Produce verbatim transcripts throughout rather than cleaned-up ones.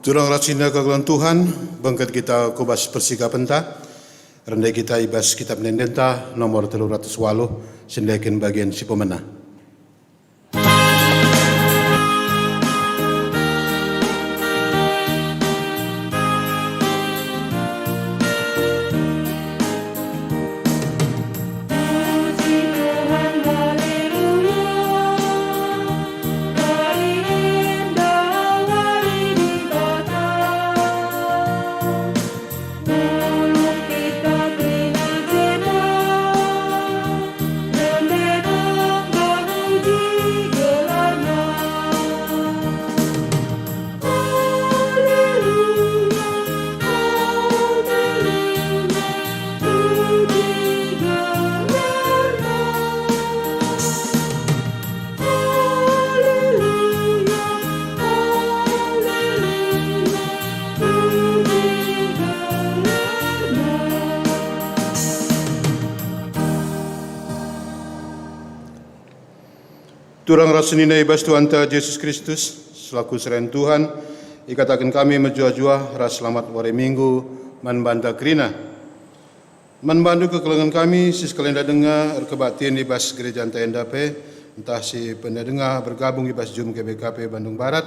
Turang ras senina kekelengen Tuhan, bengket kita ku bas persikapenta, rende kita i bas Kitab Ende-endenta nomor telu ratus waluh, si ndeken bagian si pemena. Turang ras senina i bas Tuhanta Jesus Kristus, selaku serayan Tuhan, ikataken kami mejuah-juah ras selamat wari Minggu man banta kerina. Man bandu kekelengen kami si sekalenda denga erkebaktin i bas gerejanta enda pe, ntah si pernah denga bergabung i bas jum G B K P Bandung Barat,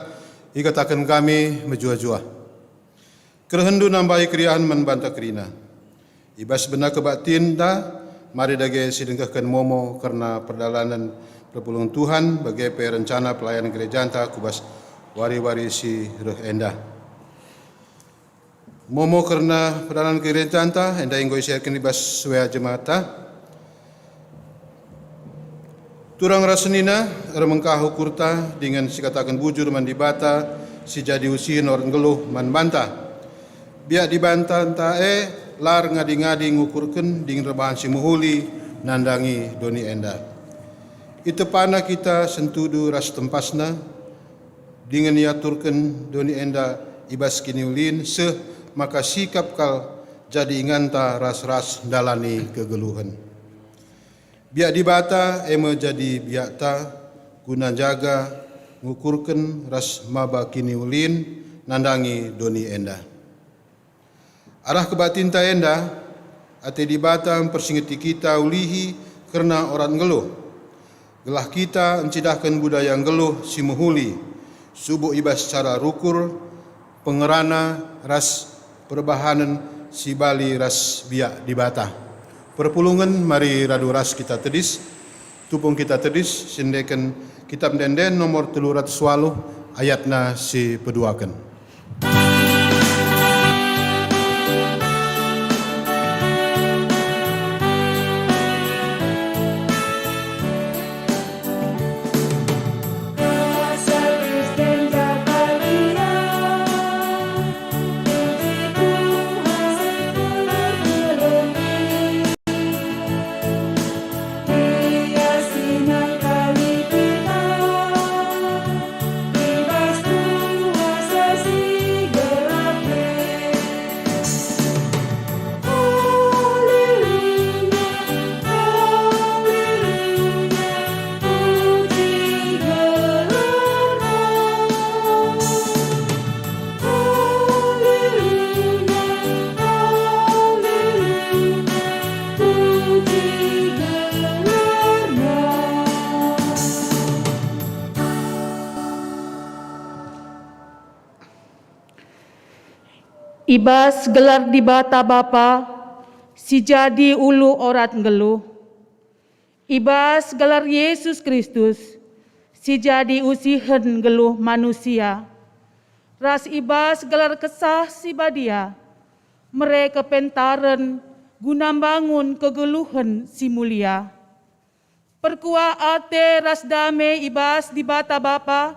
ikataken kami mejuah-juah. Kerehendu nambahi keriahen man banta kerina. I bas bena kebaktinta, mari dage sidengkehken momo kerna perdalanen perpulungen Tuhan, bage pe rencana pelayanen gerejanta ku bas wari-wari si reh enda. Momo kerna perdalanen gerejanta enda enggo isereken i bas sue jemata. Turang ras senina, ermengkah ukurta dingen sikataken bujur man Dibata si jadi usihen orat nggeluh man banta. Biak Dibata enta e la erngadi-ngadi ngukurken dingen erbahan si mehuli nandangi doni enda. Itepana kita sentudu ras tempasna, dingen iaturken doni enda i bas kiniulin, seh maka sikap kal jadi inganta ras-ras ndalani kegeluhen. Biak Dibata e me jadi biakta guna njaga, ngukurken ras maba kiniulin nandangi doni enda. Arah kebaktinta enda, ate Dibata mpersingeti kita ulihi kerna orat nggeluh, gelah kita ncidahken budaya nggeluh si mehuli, subuk i bas cara rukur, pengerana ras perbahanen si bali ras biak Dibata. Perpulungen, mari radu ras kita tedis, tupung kita tedis, siendeken Kitab Ende-enden nomor telu ratus waluh, ayatna si peduaken. I bas gelar Dibata Bapa, si jadi ulu orat nggeluh, i bas gelar Yesus Kristus, si jadi usihen nggeluh manusia, ras i bas gelar Kesah Si Badia, mere kepentaren guna mbangun kegeluhen si mulia. Perkuah ate ras dame i bas Dibata Bapa,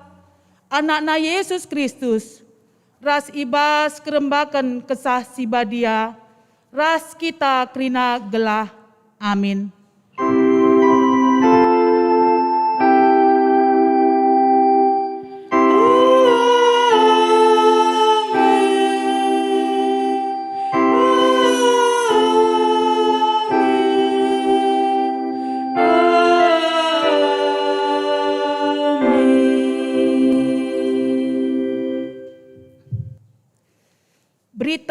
Anakna Yesus Kristus, ras i bas kerembaken Kesah Si Badia, ras kita kerina gelah. Amin.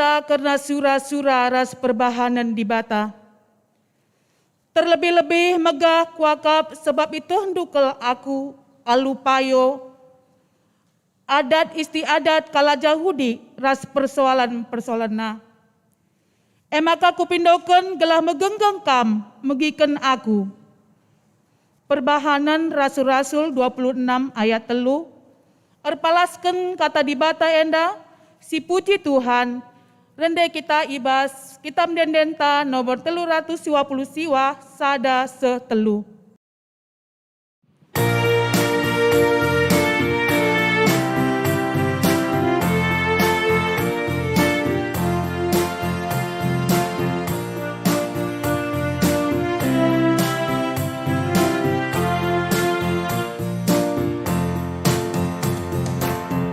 kerna sura-sura ras perbahanen Dibata. Terlebih-lebih megah kuakap sebab ietehndu kal aku alu payo adat istiadat kalak Jahudi ras persoalan-persoalanna. E maka kupindoken gelah megenggeng kam megiken aku. Perbahanen Rasul-Rasul dua puluh enam ayat telu, erpalasken Kata Dibata enda, sipuji Tuhan, rende kita i bas Kitab Ende-endenta nomor telu ratus dua puluh siwa sada seh telu.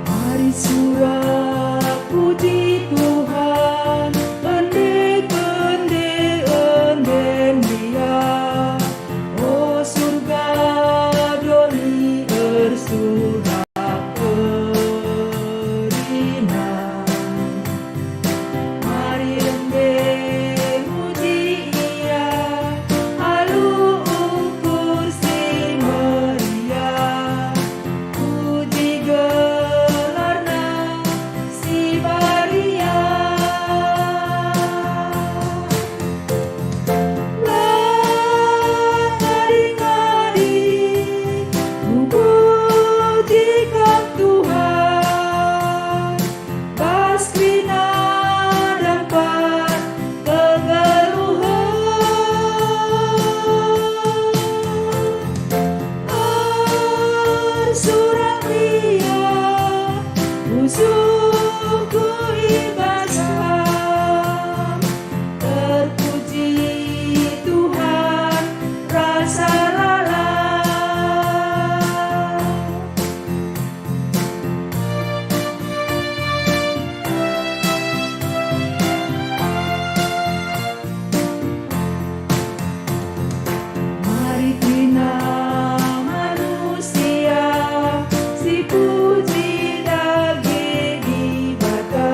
Mari sura puji Tuhan, ende-ende ende-enden Dia. O surga, doni ersurak kerina. Mari ende muji Ia, alu ukur si meriah, puji gelarNa si baria. Lang ngadi-ngadi, puji Kam Tuhan, bas kerina dampar kegeluhen. Ersurak meriah pusuhku i bas Kam. Terpuji Tuhan rasa lalap. Mari kerina manusia si puji dage Dibata,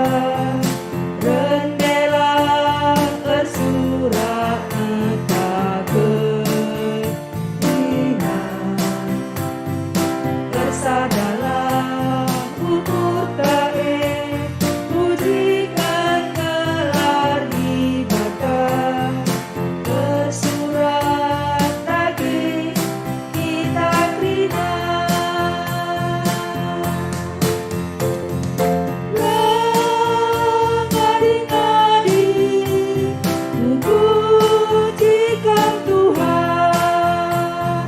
rendelah ersurak kita kerina. Ersadalah ukurta e, pujiken gelar Dibata, ersurak dage kita kerina. Lang ngadi-ngadi, puji Kam Tuhan,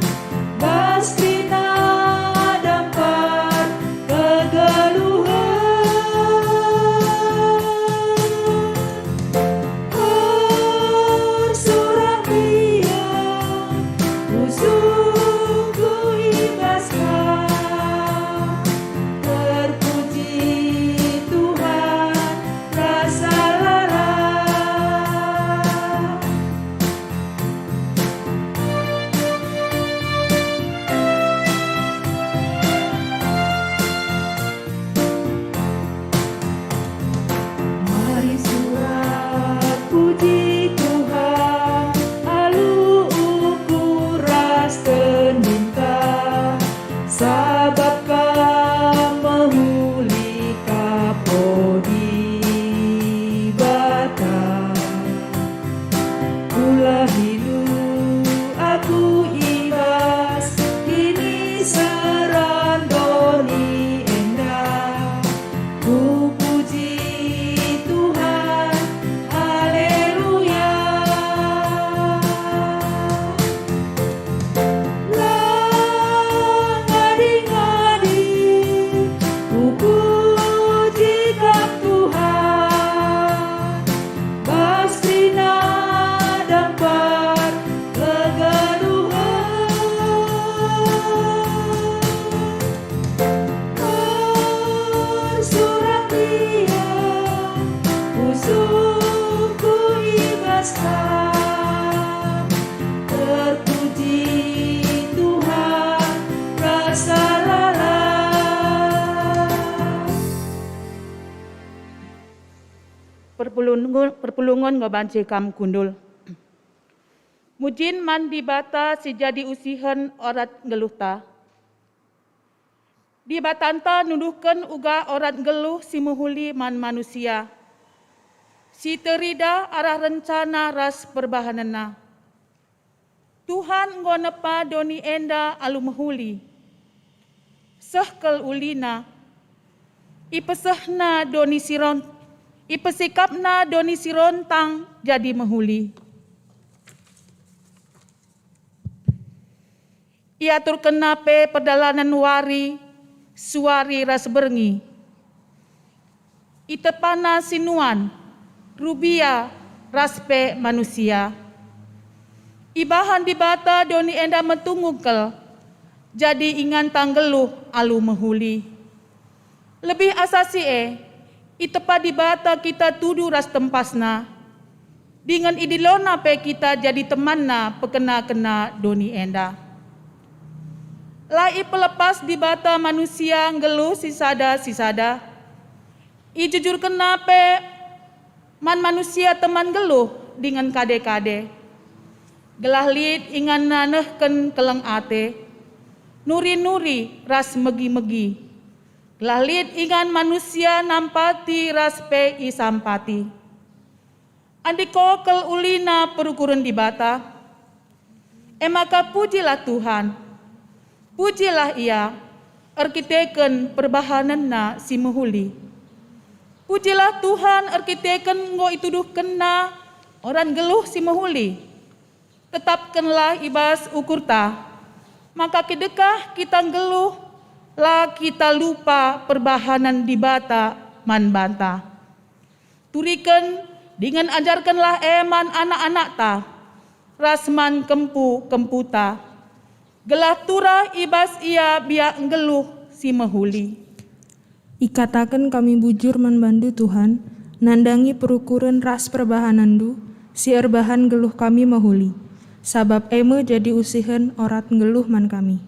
bas kerina dampar kegeluhen. Ersurak meriah pusuhku i bas Kam. Terpuji Tuhan rasa lalap. Mari surak puji Tuhan, alu ukur ras teninta, sabap Kam mehuli kap, o Dibata. Ulahi aku i bas kiniseran doni enda. Kupuji Tuhan, haleluya. Lang ngadi-ngadi, kupuji Kam Tuhan, bas kerina dampar perpulungen enggo banci kam kundul. Mujin man Dibata si jadi usihen orat nggeluhta. Dibatanta nuduhken uga orat nggeluh si mehuli man manusia, si teridah arah rencana ras perbahanenna. Tuhan enggo nepa doni enda alu mehuli. Seh kal ulina, ipesehna doni si ron-, ipesikapna doni si rontang jadi mehuli. Iaturkenna pe perdalanen wari, suari ras berngi. Itepana sinuan, rubia, ras pe manusia. Ibahan Dibata doni enda metunggung kal, jadi inganta nggeluh alu mehuli. Lebih asa si e, itepa Dibata kita tudu ras tempasNa, dingen idilona pe kita jadi temanNa pekena-kena doni enda. La ipelepas Dibata manusia nggeluh sisada-sisada. IjujurkenNa pe man manusia teman nggeluh dingen kade-kade, gelah lit inganna nehken keleng ate, nuri-nuri ras megi-megi, gelah lit ingan manusia nampati ras pe isampati. Andiko kal ulina perukuren Dibata, e maka pujilah Tuhan. Pujilah Ia erkiteken perbahanenNa si mehuli. Pujilah Tuhan erkiteken enggo ituduhkenNa orat nggeluh si mehuli. Tetapkenlah i bas ukurta, maka kidekah kita nggeluh, la kita lupa perbahanen Dibata man banta. Turiken dingen ajarkenlah e man anak-anakta, ras man kempu-kemputa, gelah turah i bas ia biak nggeluh si mehuli. Ikataken kami bujur man bandu, Tuhan, nandangi perukuren ras perbahanenndu si erbahan nggeluh kami mehuli, sabap e me jadi usihen orat nggeluh man kami.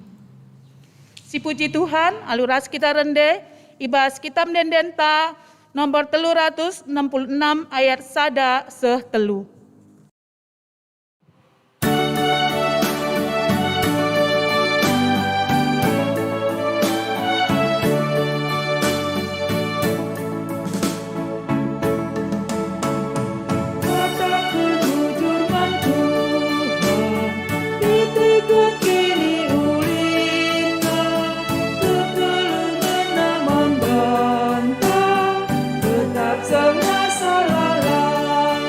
Sipuji Tuhan, alu ras kita rende i bas Kitab Ende-endenta, nomor telu ratus enam puluh enam ayat sada seh telu. Kataken bujur man Tuhan, itegeken ulinna, kekelengenna man banta, tetap seh nasa lalap.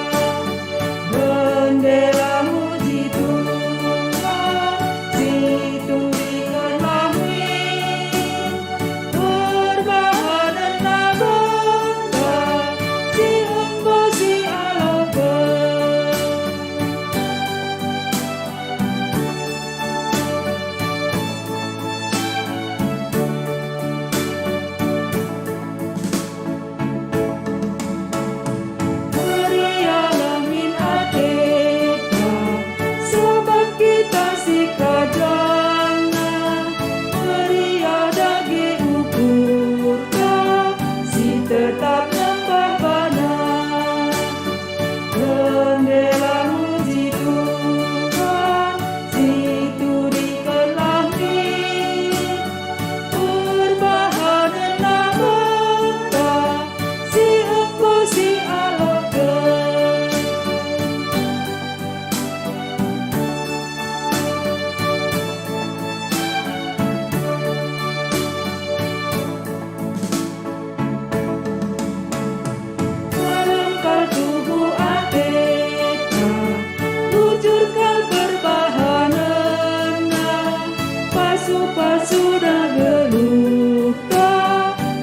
Ende la muji Tuhan, situriken kami. Perbahanen banta si enggo sialoken. Meriahlah min ateta, sabap kita sikajana. Meriah dage ukurta, si tetap nembah baNa. Ende la muji Tuhan, situriken kami. Perbahanen banta si enggo sialoken. Malem kal tuhu ateta, bujur kal perbahanenna, pasu-pasu dage geluhta,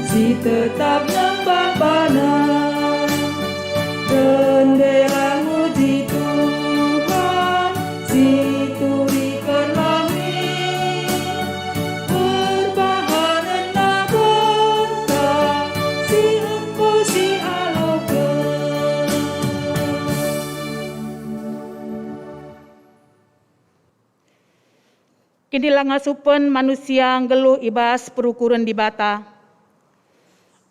si tetap nembah baNa. Ende la muji Tuhan, situriken kami. Perbahanenna banta si enggo sialoken. Kinilangasupen manusia nggeluh i bas perukuren Dibata.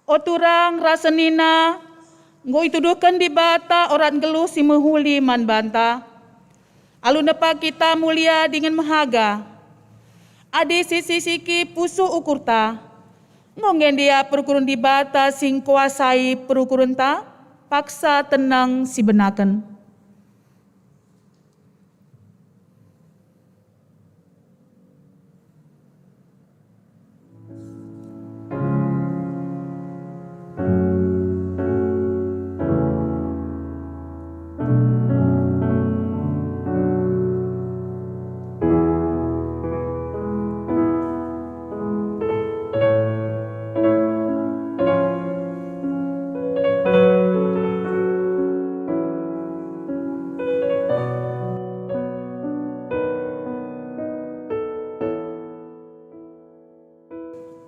O turang ras senina, Enggo ituduhken Dibata orat nggeluh si mehuli man banta. Alu nepa kita mulia dingen mehaga. Adi sisisiki pusuh ukurta, enggo nge ndia perukuren Dibata si ngkuasai perukurenta? Paksa teneng si benaken.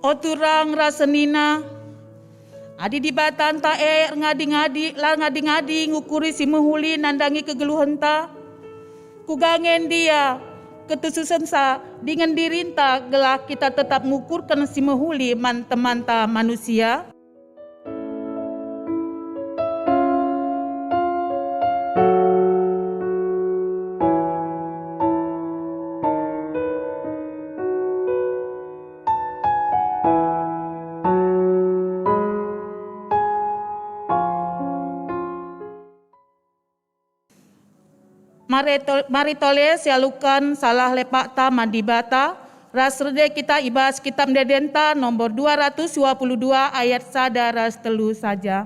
O turang ras senina, adi Dibatanta e erngadi-ngadi, la ngadi-ngadi ngukuri si mehuli nandangi kegeluhenta, kuga nge ndia ketususensa dingen dirinta gelah kita tetap ngukurken si mehuli man temanta manusia? Mari to-, mari tole sialuken salah lepakta man Dibata, ras rende kita i bas Kitab Ende-endenta nomor dua ratus dua puluh dua ayat sada ras telu saja.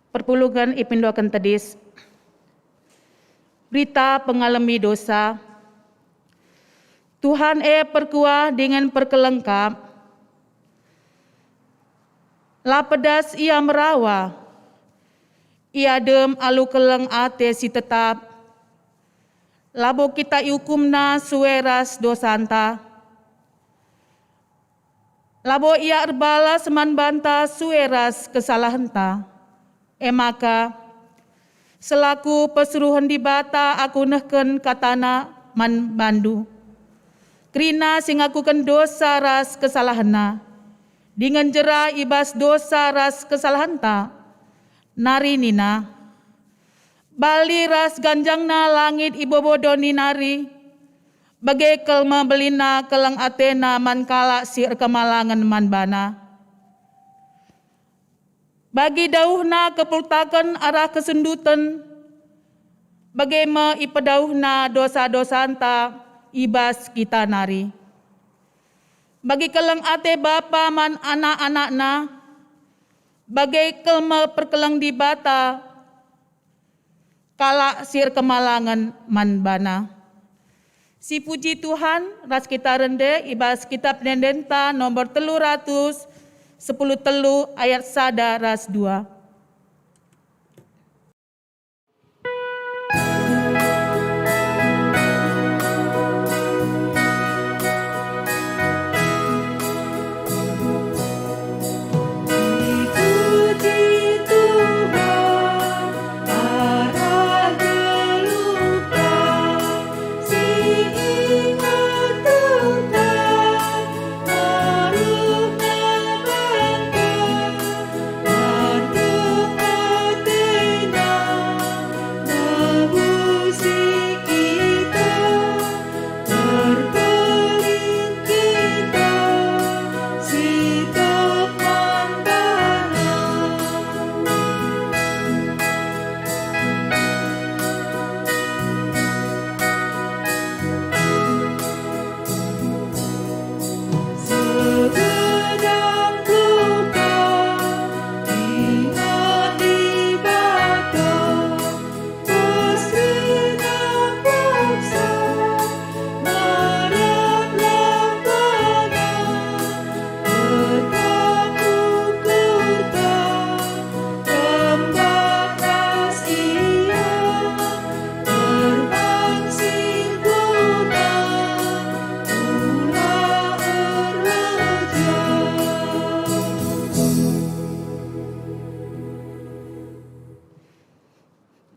Perpulungen ipindoken tedis. Berita pengalemi dosa. Tuhan e perkuah dingen perkelengkap. La pedas Ia merawa. Ia dem alu keleng ate si tetap. Labo kita iukumNa sue ras dosanta. Labo Ia erbalas man banta sue ras kesalahenta. E maka, selaku persuruhen Dibata aku nehken kataNa man bandu. Kerina si ngakuken dosa ras kesalahenna, dingen jera i bas dosa ras kesalahenta, nari nina, "Bali ras ganjangna langit i babo doni nari, bage kal me belinna keleng atena man kalak si erkemalangen man bana." Bagi dauhna kepultaken arah kesunduten, bage me ipedauhna dosa-dosanta i bas kita nari. Bagi keleng ate bapa man anak-anakna, bage kal me perkeleng Dibata kalak si erkemalangen man bana. Sipuji Tuhan, ras kita rende i bas Kitab Ende-endenta nomor telu ratus sepuluh telu ayat sada ras dua.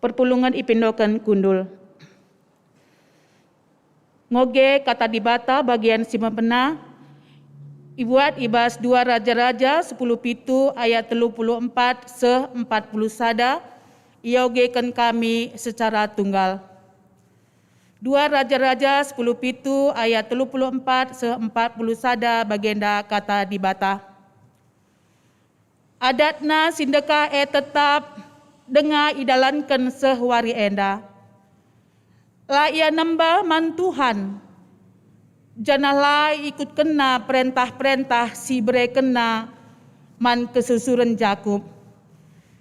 Perpulungen ipindoken kundul. Ngoge Kata Dibata bagian si mepena, ibuat i bas dua Raja-raja sepuluh pitu ayat telu puluh empat seh empat puluh sada, iogeken kami secara tunggal. Dua Raja-raja sepuluh pitu ayat telu puluh empat seh empat puluh sada bagenda Kata Dibata. Adatna si ndekah e tetap denga idalanken seh wari enda. La ia nembah man Tuhan, janah la ikutkenna perentah-perentah si iberekenna man kesusuren Jakup,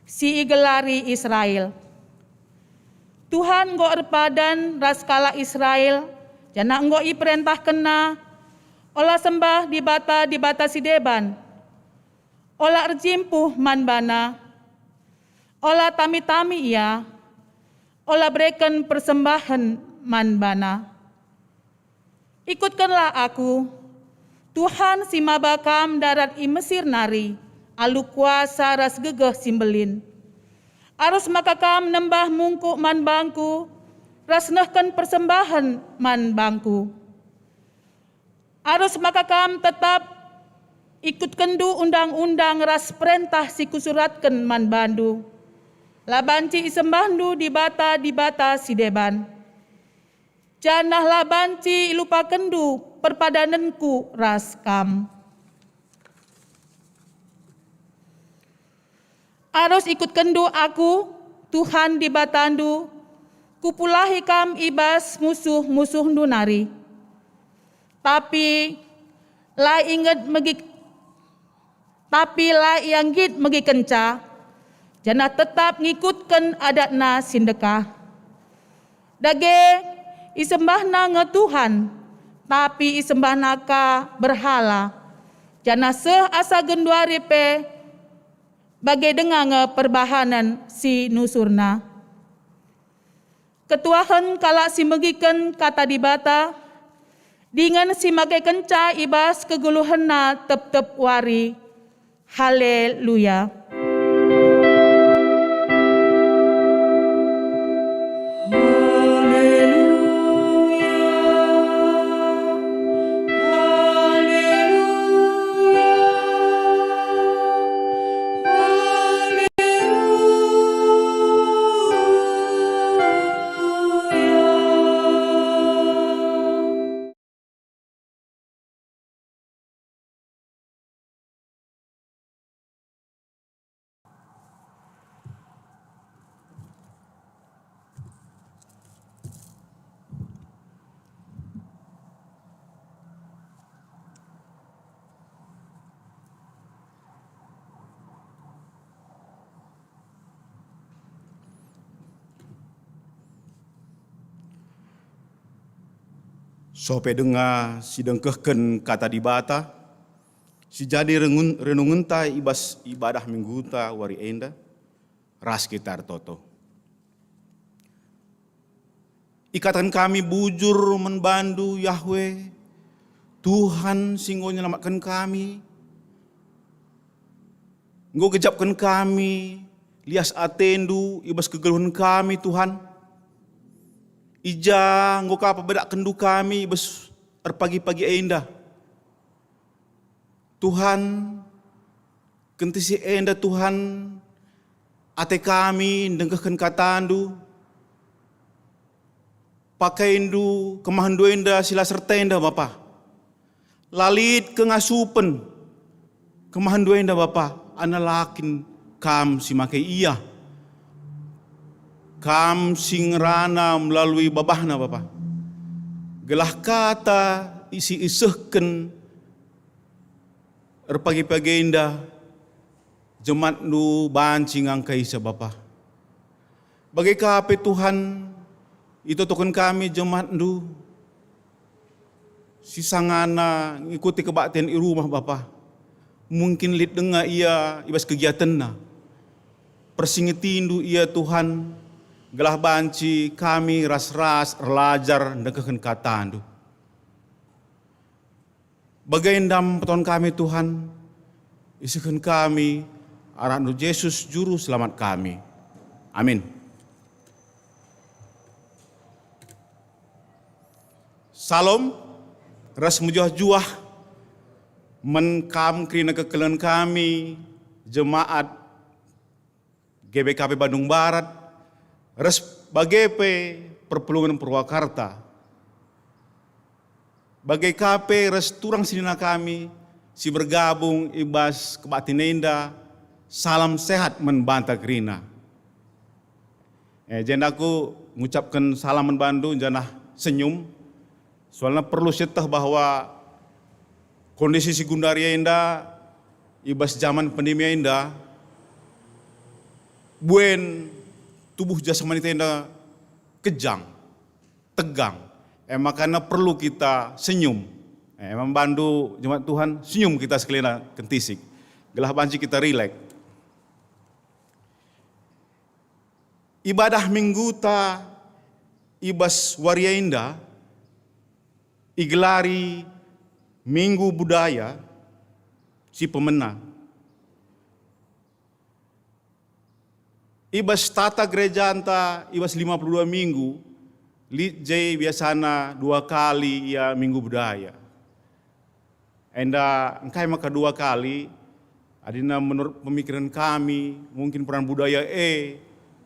si igelari Israel. Tuhan enggo erpadan ras kalak Israel, janah enggo iperentahkenna, "Ola sembah dibata-dibata si deban, ola erjimpuh man bana, ola tami-tami ia, ola bereken persembahen man bana." Ikutkenlah Aku, Tuhan si maba kam ndarat i Mesir nari, alu kuasa ras gegeh si mbelin. Arus maka kam nembah mungkuk man bangKu, ras nehken persembahen man bangKu. Arus maka kam tetap ikutkenndu undang-undang ras perentah si Kusuratken man bandu. La banci isembahndu dibata-dibata si deban. Janah la banci ilupakenndu perpadanenKu ras kam. Arus ikutkenndu Aku, Tuhan Dibatandu, Kupulahi kam i bas musuh-musuhndu nari. Tapi la inget megi Tapi la ia nggit megikenca, janah tetap ngikutken adatna si ndekah. Dage, isembahna nge Tuhan, tapi isembahna ka berhala, janah seh asa genduari pe bage denga nge perbahanen si nusurna. Ketuahen kalak si megiken Kata Dibata, dingen si makekenca i bas kegeluhenna tep-tep wari. Haleluya! Haleluya! Sope denga si dengkehken Kata Dibata, si jadi rengun-, renungenta i bas ibadah Mingguta wari enda, ras kita ertoto. Ikataken kami bujur man bandu, Yahweh, Tuhan si enggo nyelamatken kami, enggo gejapken kami, lias atendu i bas kegeluhen kami, Tuhan. I ja enggo ka peberakkenndu kami i bas erpagi-pagi enda. Tuhan, kentisik enda, Tuhan, ate kami ndengkehken katandu. Pakaindu kemahendu enda si la serta enda, Bapa. La lit kengasupen kemahendu enda, Bapa, ana la kin Kam si make ia. Kam si ngerana melalui babahna, Bapa. Gelah kata si isehken erpagi-pagi enda, jematndu banci ngangkaisa, Bapa. Bage ka pe, Tuhan, itotoken kami jematndu si sangana ngikuti kebaktin i rumah, Bapa. Mungkin lit denga ia i bas kegiatenna. Persingetindu ia, Tuhan, gelah banci kami ras-ras erlajar ndengkehken katandu. Bage ndam peton kami, Tuhan, isehken kami arahNdu Jesus, Juru Selamat kami. Amin. Salom, ras mejuah-juah man kam kerina kekelengen kami, jemaat G B K P Bandung Barat, ras bage pe perpulungen Purwakarta. Bage ka pe ras turang senina kami si bergabung i bas kebaktin enda, salam sehat man banta kerina. Eh, jenda aku ngucapken salam man bandu janah senyum. Soalna perlu sieteh bahwa kondisi si gundari enda i bas jaman pandemi enda, buen tubuh jasmani enda kejang, tegang. E makana perlu kita senyum. E, man bandu jemaat Tuhan, senyum kita sekelina kentisik. Gelah banci kita rilek. Ibadah Mingguta i bas wari enda igelari Minggu Budaya si pemena. I bas tata gerejanta, i bas lima puluh dua minggu, lit je biasana dua kali ia Minggu Budaya. Enda engkai maka dua kali? Adina menurut pemikiran kami, mungkin peran budaya e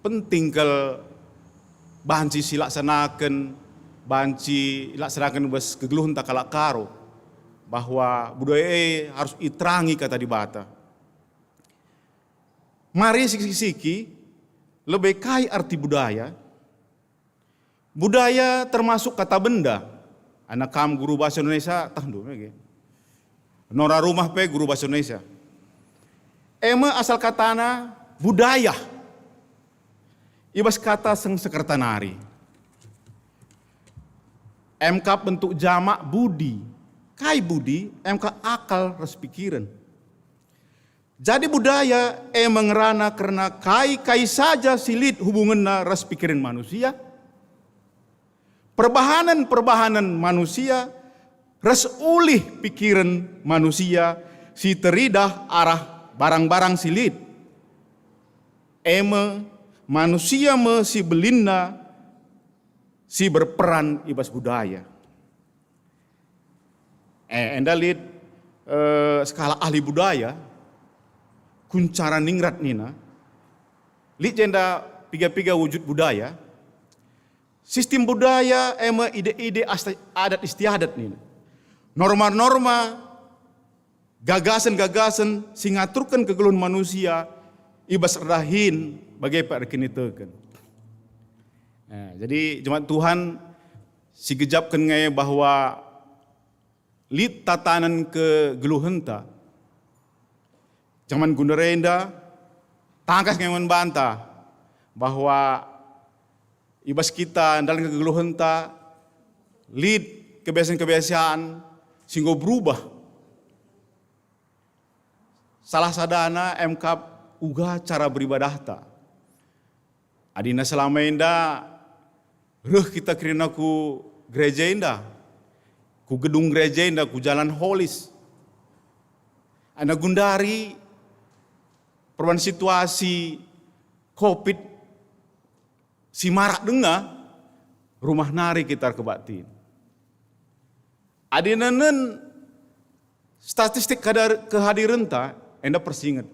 penting kal banci silaksanaken, banci ilaksanaken bas kegeluhenta kalak Karo, bahwa budaya e harus iterangi Kata Dibata. Mari siki-siki, lebe kai arti budaya? Budaya termasuk kata benda. Anak kam guru bahasa Indonesia, tehndu bage. Nora rumah pe guru bahasa Indonesia. E me asal katana budaya. I bas kata Sangsekerta nari. Emkap bentuk jamak budi. Kai budi? Emkap akal ras pikiren. Jadi budaya e me ngerana kerna kai-kai saja si lit hubungenna ras pikiren manusia, perbahanen-perbahanen manusia, ras ulih pikiren manusia si teridah arah barang-barang si lit. E me, manusia me si belinna si berperan i bas budaya. Eh, enda lit, eh, sekalak ahli budaya, Kuncara Ningrat nina, lit jenda piga-piga wujud budaya. Sistem budaya e me ide-ide asta-, adat istiadat nina. Norma-norma, gagasen-gagasen si ngaturken kegeluhen manusia i bas erdahin bage pe erkiniteken. Eh, jadi jemaat Tuhan, sigejapken nge bahwa lit tatanen kegeluhenta. Jaman gundari enda, tangkas nge man banta bahwa i bas kita ndalanken kegeluhenta lit kebiasaan-kebiasaan si enggo berubah. Salah sadana emkap uga cara beribadahta. Adina selama enda reh kita kerina ku gereja enda, ku gedung gereja enda, ku Jalan Holis. Ana gundari perban situasi covid si marak denga, rumah nari kita erkebaktin. Adi nenen statistik kadar kehadirenta, enda persinget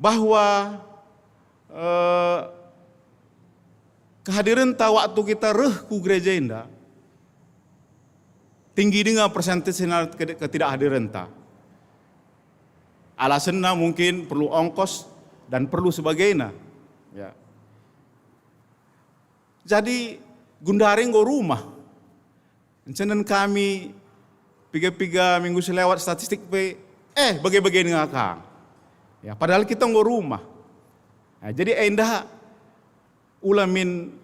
bahwa, eh, kehadirenta waktu kita reh ku gereja enda tinggi denga persentase ketidakhadirenna. Alasanna mungkin perlu ongkos dan perlu sebagainya. Ya. Jadi gundari enggo rumah. Encenen kami piga-piga minggu si lewat statistik pe, eh, bage-bage nengakang. Ya, padahal kita enggo rumah. Nah, jadi enda ula min,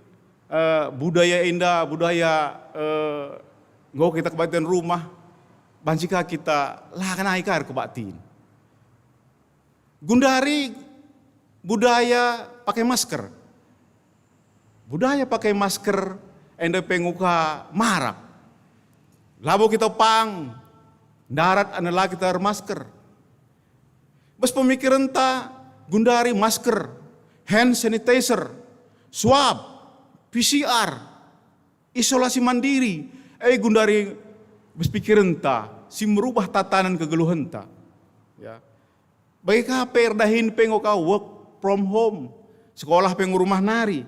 eh, budaya enda, budaya, eh, enggo kita kebaktin rumah, banci ka kita la kenai ka erkebaktin. Gundari budaya pakai masker. Budaya pakai masker enda pe enggo ka marak. Labo kita pang ndarat adi la kita ermasker. Bas pemikirenta gundari masker, hand sanitizer, swab, P C R, isolasi mandiri, eh, gundari bas pikirenta si merubah tatanen kegeluhenta. Ya. Bage ka pe erdahin pe enggo ka work from home, sekolah pe enggo rumah nari.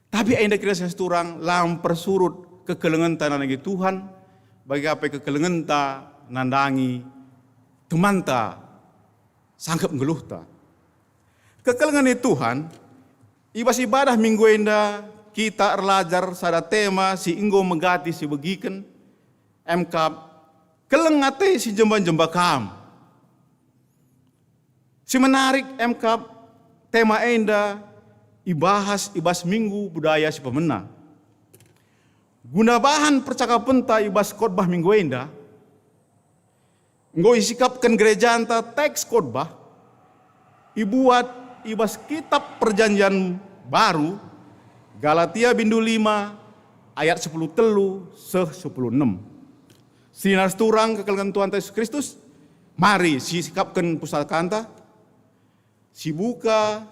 Tapi enda kira siturang la mpersurut kekelengenta nandangi Tuhan, bage ka pe kekelengenta nandangi temanta sangkep nggeluhta. Kekelengen ni Tuhan, i bas ibadah minggu enda kita erlajar sada tema si enggo megati sibegiken, emkap, keleng ate si jemba-jemba kam. Si menarik emkap tema enda ibahas i bas Minggu Budaya si Pemena. Guna bahan percakapenta i bas khotbah minggu enda, enggo isikapken gerejanta teks khotbah ibuat i bas Kitab Perjanjian Baru, Galatia bindu lima ayat sepuluh telu seh sepuluh enem. Senina ras turang kekelengen Tuhanta Jesus Kristus, mari sisikapken pusakanta, sibuka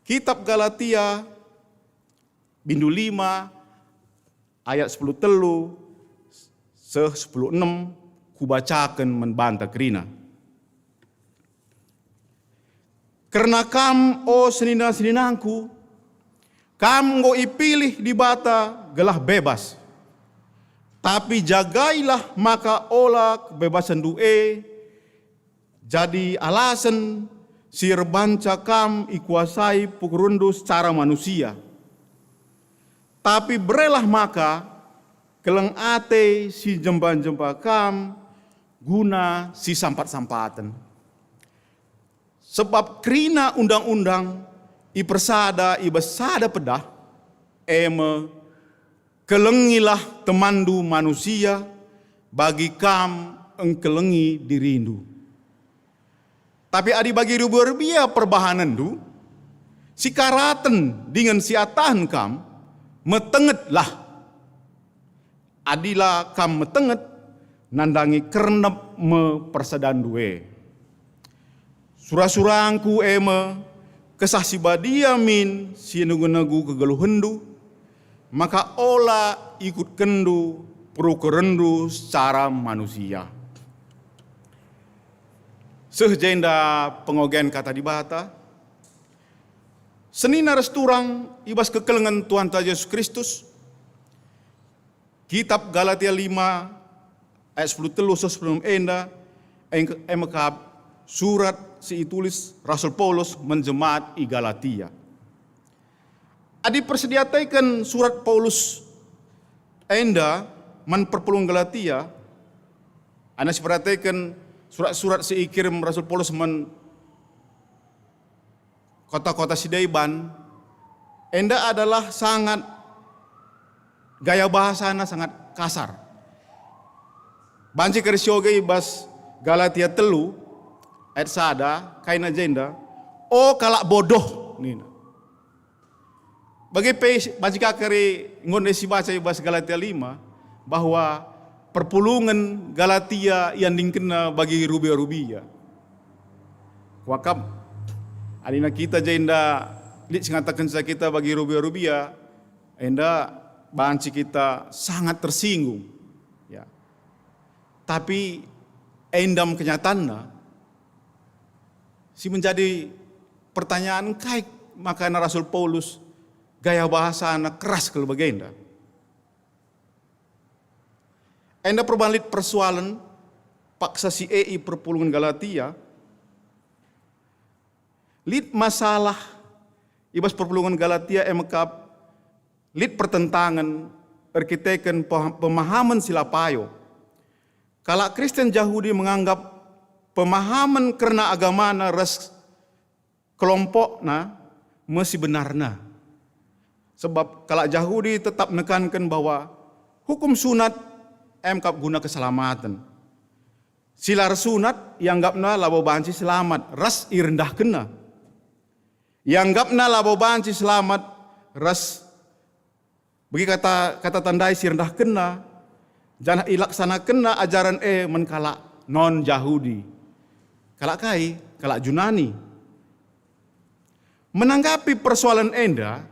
Kitab Galatia bindu lima ayat sepuluh telu seh sepuluh enem, kubacaken man banta kerina. Kerna kam, o senina-seninangku, kam enggo ipilih Dibata gelah bebas. Tapi jagailah maka ola kebebasenndu e jadi alasen si erbanca kam ikuasai pukurenndu secara manusia. Tapi berelah maka keleng ate si jemba-jemba kam guna si sampat-sampaten. Sebab kerina undang-undang ipersada i bas sada pedah, e me, "Kelengilah temanndu manusia, bagi kam engkelengi dirindu." Tapi adi bagi erbia-erbia perbahanenndu, sikaraten dingen siatahen kam, metengetlah. Adi la kam metenget, nandangi kernep me persadandu e. Sura-surangku e me, Kesah Si Badia min si negu-negu kegeluhenndu, maka ola ikutkenndu perukurenndu secara manusia. Seh jenda pengogen Kata Dibata. Senina ras turang i bas kekelengen Tuhanta Jesus Kristus, Kitab Galatia lima ayat sepuluh telu seh sepuluh enem enda, eng-, e me kap surat si itulis Rasul Paulus man jemaat i Galatia. Adi persidiateken surat Paulus enda man perpulungen Galatia, adi siperdiateken surat-surat si ikirim Rasul Paulus man kota-kota si deban, Enda adalah sangat, gaya bahasana sangat kasar. Banci kari sioge i bas Galatia telu ayat sada, kaina jenda, "O kalak bodoh," nina. Bage pe banci ka kari enggo sibaca i bas Galatia lima, bahwa perpulungen Galatia iandingkenna bagi rubia-rubia. Kuakap, adina kita jenda lit si ngatakenca kita bagi rubia-rubia, enda banci kita sangat tersinggung. Ya. Tapi endam kenyataanna, si menjadi pertanyaan, kai maka Rasul Paulus gaya bahasana keras kal bagenda? Enda perban lit persoalen paksa si e i perpulungen Galatia, lit masalah i bas perpulungen Galatia e mekap lit pertentangen erkiteken pe-, pemahamen si la payo. Kalak Kristen Jahudi menganggap pemahamen kerna agamana ras kelompokna me si benarna. Sebab kalak Jahudi tetap nekanken bahwa hukum sunat e mekap guna keselamaten. Si la ersunat ianggapna labo banci selamat ras irendahkenna. Ianggapna labo banci selamat ras bagi kata, kata tandai si rendahkenna, janah ilaksanakenna ajaren e man kalak non-Jahudi. Kalak kai? Kalak Junani. Menanggapi persoalen enda,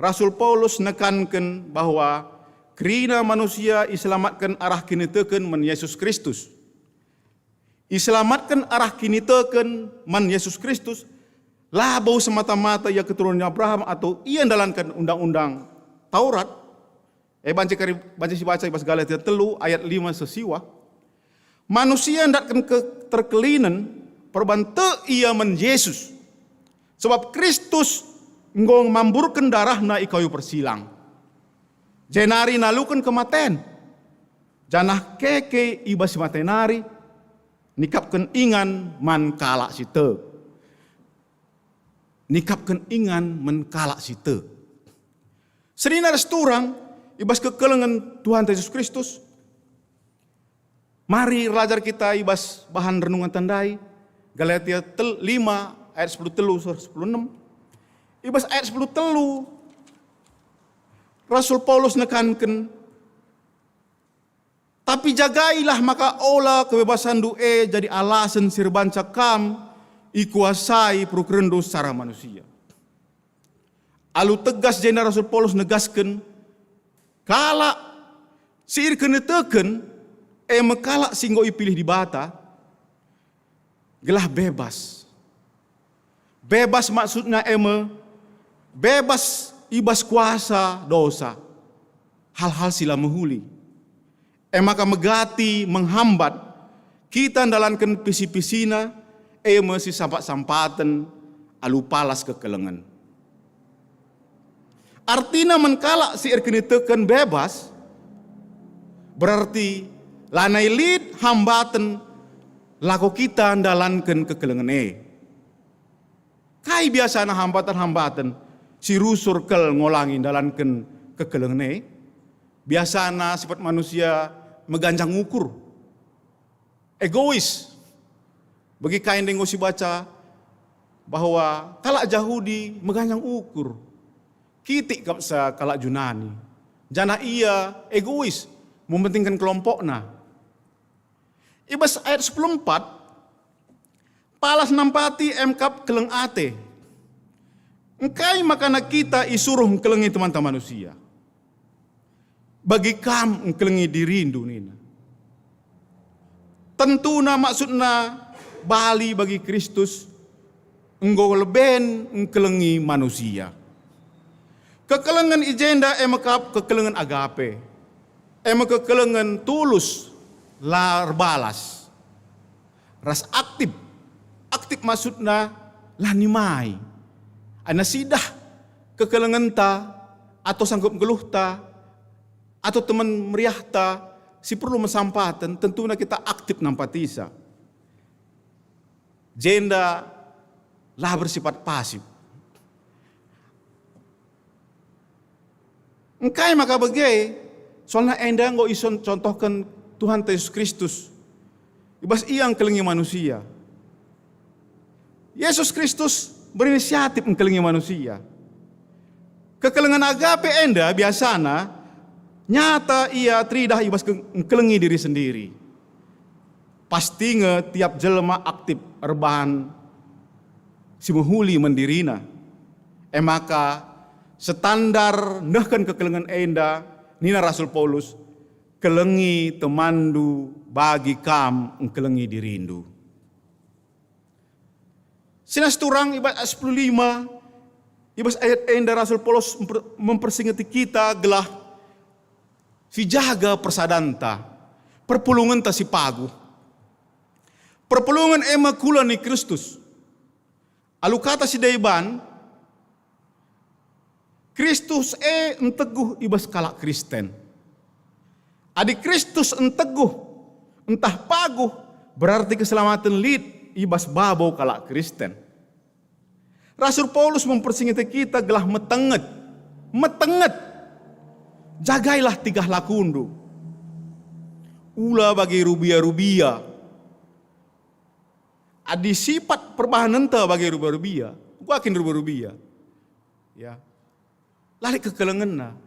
Rasul Paulus nekanken bahwa kerina manusia iselamatken arah kiniteken man Yesus Kristus. Iselamatken arah kiniteken man Yesus Kristus, labo semata-mata ia keturunen Abraham atau ia ndalanken Undang-undang Taurat. E banci kari, banci sibaca i bas Galatia telu ayat lima seh siwah. Manusia ndatken keterkelinen perban tek ia man Jesus. Sebab Kristus enggo mamburken darahna i kayu persilang, jenari naluken kematen, janah keke i bas si mate nari nikapken ingan man kalak si tek. Nikapken ingan man kalak si tek. Senina ras turang i bas kekelengen Tuhanta Jesus Kristus, mari erlajar kita i bas bahan renungan tandai, Galatia tel-, lima ayat sepuluh telu seh sepuluh enem. I bas ayat sepuluh telu, Rasul Paulus nekanken, "Tapi jagailah maka ola kebebasanndu e jadi alasen si erbanca kam ikuasai perukurenndu secara manusia." Alu tegas jenda Rasul Paulus negasken, kalak si erkiniteken, e me kalak si enggo ipilih Dibata, gelah bebas. Bebas maksudna e me, bebas i bas kuasa dosa, hal-hal si la mehuli. E maka megati menghambat kita ndalanken pisi-pisina, e me si sampat-sampaten alu palas kekelengen. Artina man kalak si erkiniteken bebas, berarti lanai lit hambaten lako kita ndalanken kekelengen e. Kai biasana hambaten-hambaten si rusur kal ngolangi ndalanken kekelengen e? Biasana sifat manusia meganjang ukur, egois. Bagi kai ndai enggo sibaca bahwa kalak Jahudi meganjang ukur, kitik kap sekalak Junani, janah ia egois, mementingken kelompokna. I bas ayat sepuluh empat, palas nampati e me kap keleng ate. Engkai makana kita isuruh engkelengi temanta manusia? Bagi kam engkelengi dirindu, nina. Tentuna maksudna bali bagi Kristus enggo leben engkelengi manusia. Kekelengen i jenda e me kap kekelengen agape, e me kekelengen tulus, la erbalas, ras aktif. Aktif maksudna la nimai. Ena sidah kekelengenta atau sangkup nggeluhta atau teman meriahta si perlu mesampaten, tentuna kita aktif nampatisa. Jenda la bersifat pasif. Engkai maka bage? Soalna enda enggo ison contohken Tuhanta Yesus Kristus. I bas Ia engkelengi manusia. Yesus Kristus berinisiatif engkelengi manusia. Kekelengen agape enda biasana nyata ia teridah i bas ke-, engkelengi diri sendiri. Pasti nge tiap jelma aktif erbahan si mehuli man dirina. E maka, standar nehken kekelengen enda, nina Rasul Paulus, "Kelengi temanndu bagi kam engkelengi dirindu." Senina turang i bas ayat sepuluh lima, i bas ayat enda Rasul Paulus memper-, mempersingeti kita gelah sijaga persadanta, perpulungenta si paguh. Perpulungen e me kula ni Kristus. Alu kata si deban, Kristus e enteguh i bas kalak Kristen. Adi Kristus enteguh, ntah paguh, berarti keselamaten lit i bas babo kalak Kristen. Rasul Paulus mempersingeti kita gelah metenget. Metenget. Jagailah tingkah lakundu. Ula bagi rubia-rubia. Adi sipat perbahanenta bagi rubia-rubia, uga kin rubia-rubia. Ya. La lit kekelengenna,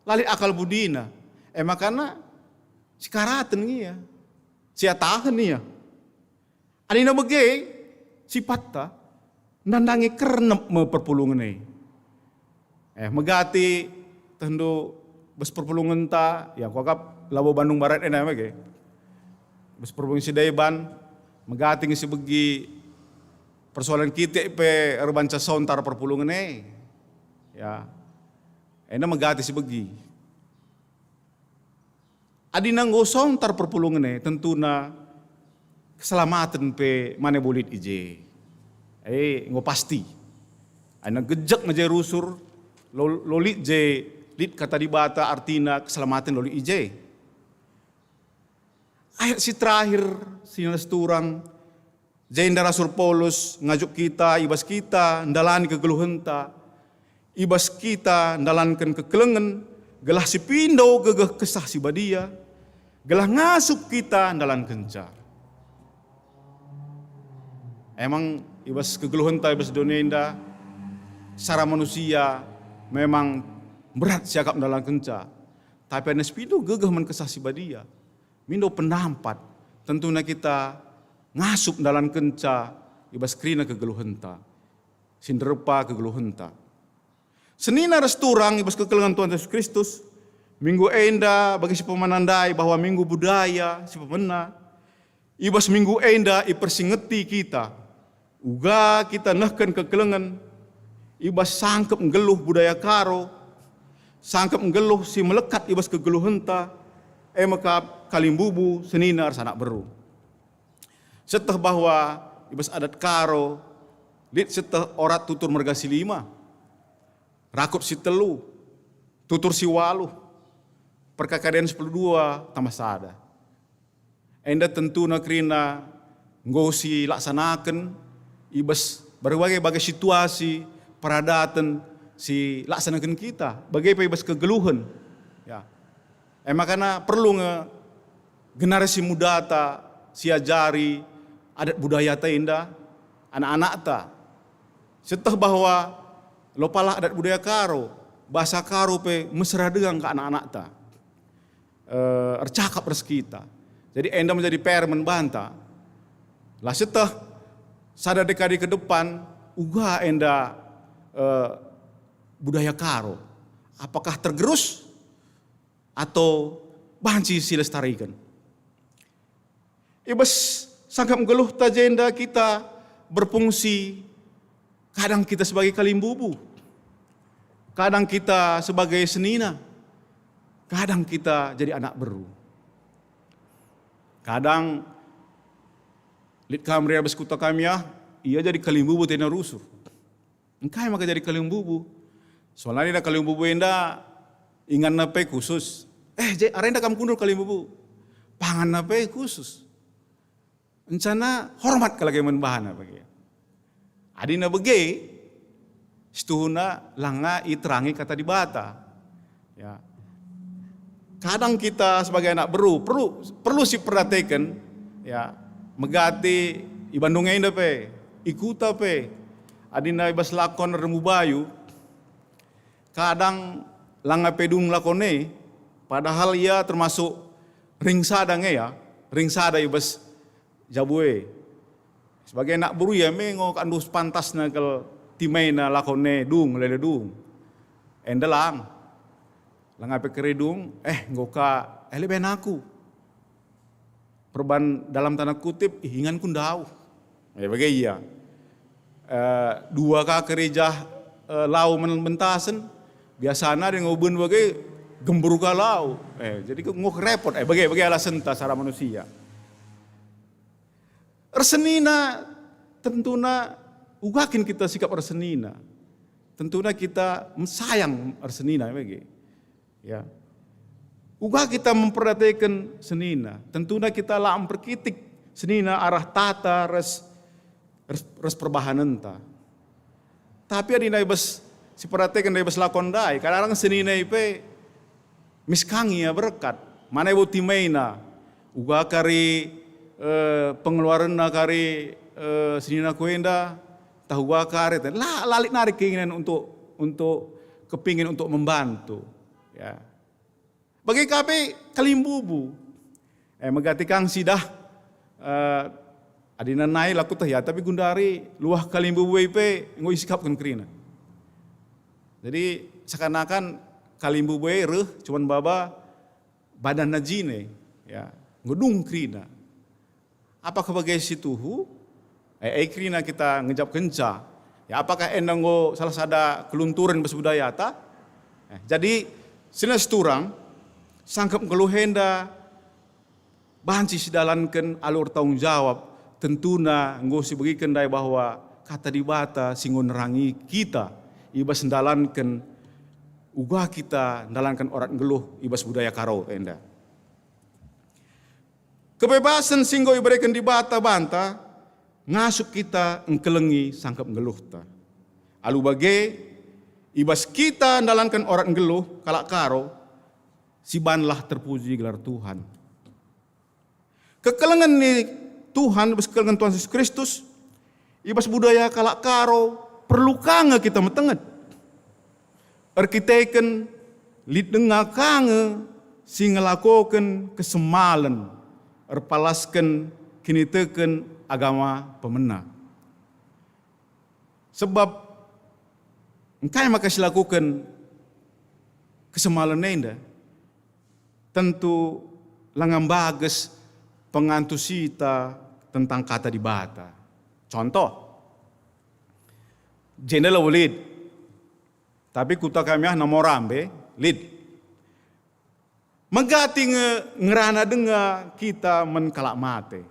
la lit akal budina. E makana sikaraten ia, siatahen ia. Adina bage sipatta, nandangi kernep me perpulungen e. Eh, megati tehndu bas perpulungenta, ya, kuakap labo Bandung Barat enda bage. Bas perpulungen si deban, megati nge sibegi persoalan kitik pe erbanca sontar perpulungen e. Ya. Enda megati sibegi. Adina enggo sontar perpulungen e, tentuna keselamaten pe mane bo lit i je. E, enggo pasti. Adina gejek nge je rusur, lo, lo lit je, lit kata Dibata, artina keselamaten lo lit i je. Ayat si terakhir, si nina turang, jenda Rasul Paulus ngajuk kita, i bas kita ndalani kegeluhenta, i bas kita ndalanken kekelengen, gelah sipindo gegeh Kesah Si Badia, gelah ngasup kita ndalankenca. Emang i bas kegeluhenta i bas doni enda, secara manusia memang berat siakap ndalankenca. Tapi adina sipindo gegeh man Kesah Si Badia, mindo penampat, tentuna kita ngasup ndalankenca i bas kerina kegeluhenta, si nderepa kegeluhenta. Senina ras turang i bas kekelengen Tuhan Yesus Kristus, minggu enda bagi si pemena ndai bahwa minggu budaya si pemena, i bas minggu enda ipersingeti kita, uga kita nehken kekelengen, i bas sangkep nggeluh budaya Karo, sangkep nggeluh si melekat i bas kegeluhenta, e mekap kalimbubu senina ras anak beru. Sieteh bahwa i bas adat Karo, lit sieteh orat tutur merga si lima, rakut si telu, tutur si waluh, perkakadian sepuluh dua tambah sada. Enda tentuna kerina enggo silaksanaken i bas berbagai-bagai situasi peradaten si laksanaken kita, bage pe i bas kegeluhen. Ya. E makana perlu nge generasi mudata siajari adat budayata enda anak-anakta. Sieteh bahwa lopalah adat budaya Karo, bahasa Karo pe mesera denga ka anak-anakta, eh, ercakap ras kita. Jadi enda menjadi P R man banta. La sieteh sada dekade ke depan, uga enda, eh, budaya Karo. Apakah tergerus atau banci silestariken? I bas sangkap nggeluhta jenda kita berfungsi, kadang kita sebagai kalimbubu, kadang kita sebagai senina, kadang kita jadi anak beru. Kadang lit kam ria bas kuta kami ah, ia jadi kalimbubu tena rusur. Engkai maka jadi kalimbubu? Soalna nina kalimbubu enda inganna pe khusus. Eh, je, arenda kam kundul kalimbubu. Panganna pe khusus. Encana hormat kalak e man bahanna bage. Adina bage, situhuna langa iterangi kata Dibata. Ya. Kadang kita sebagai anak beru perlu perlu siperdiateken, ya, megati i Bandung enda pe, i kuta pe, adina i bas lakon Rembu Bayu, kadang langa pe dung lakon e, padahal ia termasuk ringsada nge ya, ringsada i bas jabu e. Sebagai anak beru ia me ngo kandu sepantasna kal timaina lakon e dung, lele dung. Enda lang. Langa pe keri dung, eh, enggo ka, eh, leben aku. Perban dalam tanda kutip, ih, inganku ndauh. Eh, bage ia. Eh, dua ka keri jah, eh, lau men-, mentasen, biasana dia ngo ben bage gembur ka lau. Eh, jadi ke-, ngo repot, eh, bage, bage alasenta secara manusia. Ersenina, tentuna uga kin kita sikap ersenina. Tentuna kita sayang ersenina, bage. Ya. Uga kita memperhatikan senina. Tentuna kita la memperkitik senina arah tata ras, ras, ras perbahanenta. Tapi adi ndai bas, siperhatikan ndai bas lakon ndai, kadang-kadang senina i pe miskangi ia berkat. Mana ibu timaina, uga kari, eh, pengeluarenna kari, eh, senina ku enda, tah uga kari, la, la lit nari keinginan untuk, untuk kepingin untuk membantu. Ya. Bage ka pe kalimbubu. Eh, megati kang sidah, eh, adina nai laku teh ya, tapi gundari luah kalimbubu e pe enggo isikapken kerina. Jadi seakan-akan kalimbubu e reh cuman baba badanna jine, ya, ngedung kerina. Apakah bage si tuhu? Eh, eh, kerina kita ngejapkenca. Ya, apakah enda enggo salah sada kelunturen bas budayata? Eh, jadi, senina siturang, sangkep nggeluh enda banci sidalanken alu ertanggung jawab, tentuna enggo sibegiken ndai bahwa Kata Dibata si enggo nerangi kita i bas ndalanken, uga kita ndalanken orat nggeluh i bas budaya Karo enda. Kebebasen si enggo ibereken Dibata banta ngasup kita engkelengi sangkep nggeluhta. Alu bage, i bas kita ndalanken orat nggeluh kalak Karo, sibanlah terpuji gelar Tuhan. Kekelengen ni Tuhan, bas kekelengen Tuhan Yesus Kristus, i bas budaya kalak Karo, perlu ka nge kita metenget. Erkiteken lit denga ka nge si ngelakoken kesemalen erpalasken kiniteken agama pemena. Sebab engkai maka silakoken kesemalen enda? Tentu langa mbages pengantusita tentang Kata Dibata. Contoh, jenda labo lit. Tapi kuta kami ah Namorambe, lit. Megati nge ngerana denga kita man kalak mate.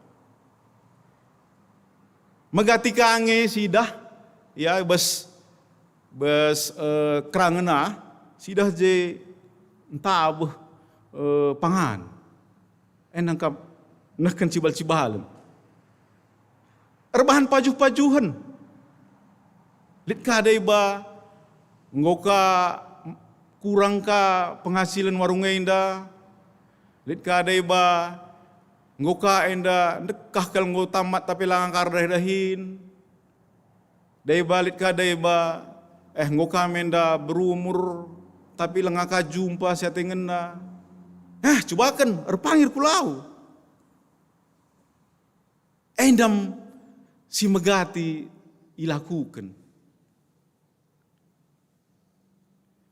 Megati ka nge sidah, ya, bas, bas, eh, kerangen ah, sidah je ntabeh, eh, pangan. E nangkap nehken cibal-cibalen. Erbahan pajuh-pajuhen. Lit ka deba, enggo ka kurang ka penghasilen warung enda. Lit ka deba, enggo ka enda ndekah kal enggo tamat tapi langa ka erdahin-dahin. Deba lit ka deba, eh, enggo ka enda berumur, tapi langa ka jumpa si atengenna. Eh, cubaken, erpangir ku lau. Endam si megati ilakuken.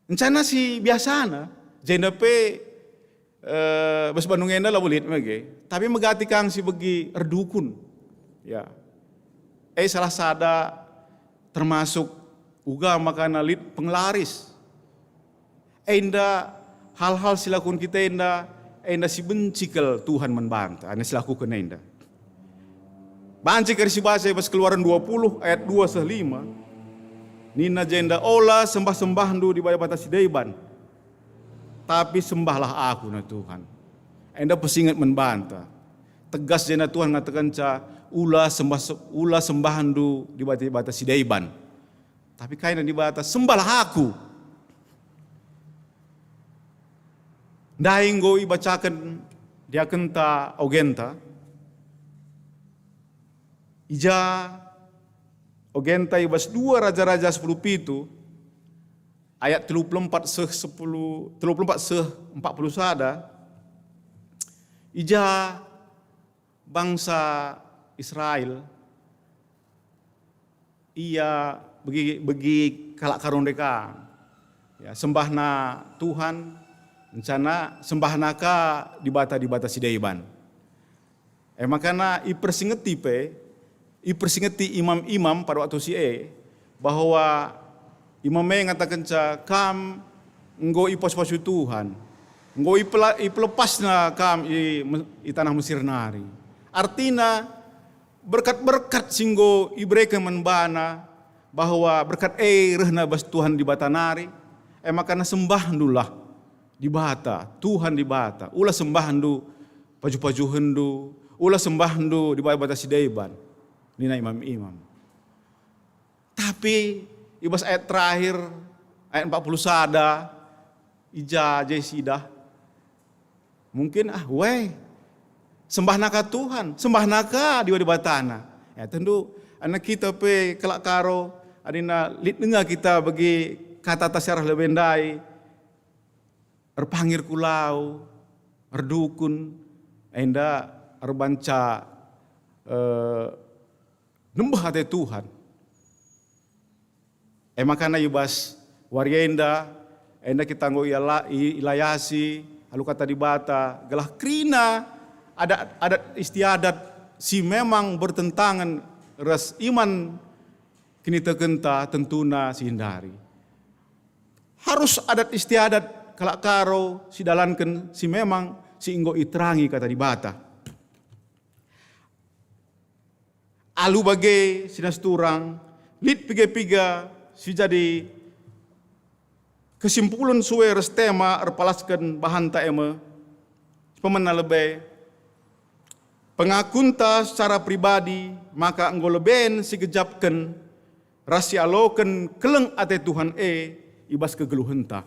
Encana si biasana, jenda pe, eh, bas Bandung enda labo lit mege, tapi megati kang si begi erdukun. Ya. Eh, salah sada termasuk uga makana lit penglaris. Enda hal-hal si lakuken kita enda, enda si benci kal Tuhan man banta, enda si lakuken enda. Banci kari si baca i bas Keluaran dua puluh ayat dua seh lima, nina jenda, "Ola sembah-sembahndu dibata-bata si deban, tapi sembahlah Aku nge Tuhan." Enda pesinget man banta. Tegas jenda Tuhan ngatakenca, "Ula sembah, ula sembahndu dibata-bata si deban." Tapi kai nina Dibata, "Sembahlah Aku." Ndai enggo ibacaken diakenta ogenta, i ja ogenta i bas dua Raja-Raja sepuluh pitu, ayat telu puluh empat seh sepuluh, telu puluh empat seh empat puluh sada, i ja bangsa Israel, ia begi, begi kalak Karo ndai ka. Ya, sembahna Tuhan, encana sembahna ka dibata-dibata si deban. E makana ipersingeti pe, ipersingeti imam-imam pada waktu si e, bahwa imam e ngatakenca, "Kam enggo ipasu-pasu Tuhan, enggo ipela-, ipelepasNa kam i Me-, i taneh Mesir nari." Artina, berkat-berkat si enggo ibereken man bana, bahwa berkat e rehna bas Tuhan Dibata nari, e makana sembahndulah Dibata, Tuhan Dibata. Ula sembahndu paju-pajuhenndu, ula sembahndu dibata-dibata si deban, nina imam-imam. Tapi i bas ayat terakhir, ayat empat puluh sada, i ja je sidah. Mungkin, ah, weh, sembahna ka Tuhan, sembahna ka Dibata-Dibatana. Ya, tentu, anak kita pe kalak Karo, adina lit denga kita bagi kata-kata si arah lebe ndai, erpangir ku lau, erdukun, enda erbanca, eh, nembeh ate Tuhan. E makana i bas wari enda, enda kita enggo iala-, i-, ilayasi alu Kata Dibata, gelah kerina adat, adat istiadat si memang bertentangan ras iman kinitekenta tentuna si hindari. Harus adat istiadat kalak Karo si dalanken si memang si enggo iterangi Kata Dibata. Alu bage, senina si turang, lit piga-piga si jadi kesimpulen sue ras tema erpalasken bahanta e me, si pemena lebe, pengakunta secara pribadi maka enggo leben si gejapken ras si aloken keleng ate Tuhan e i bas kegeluhenta.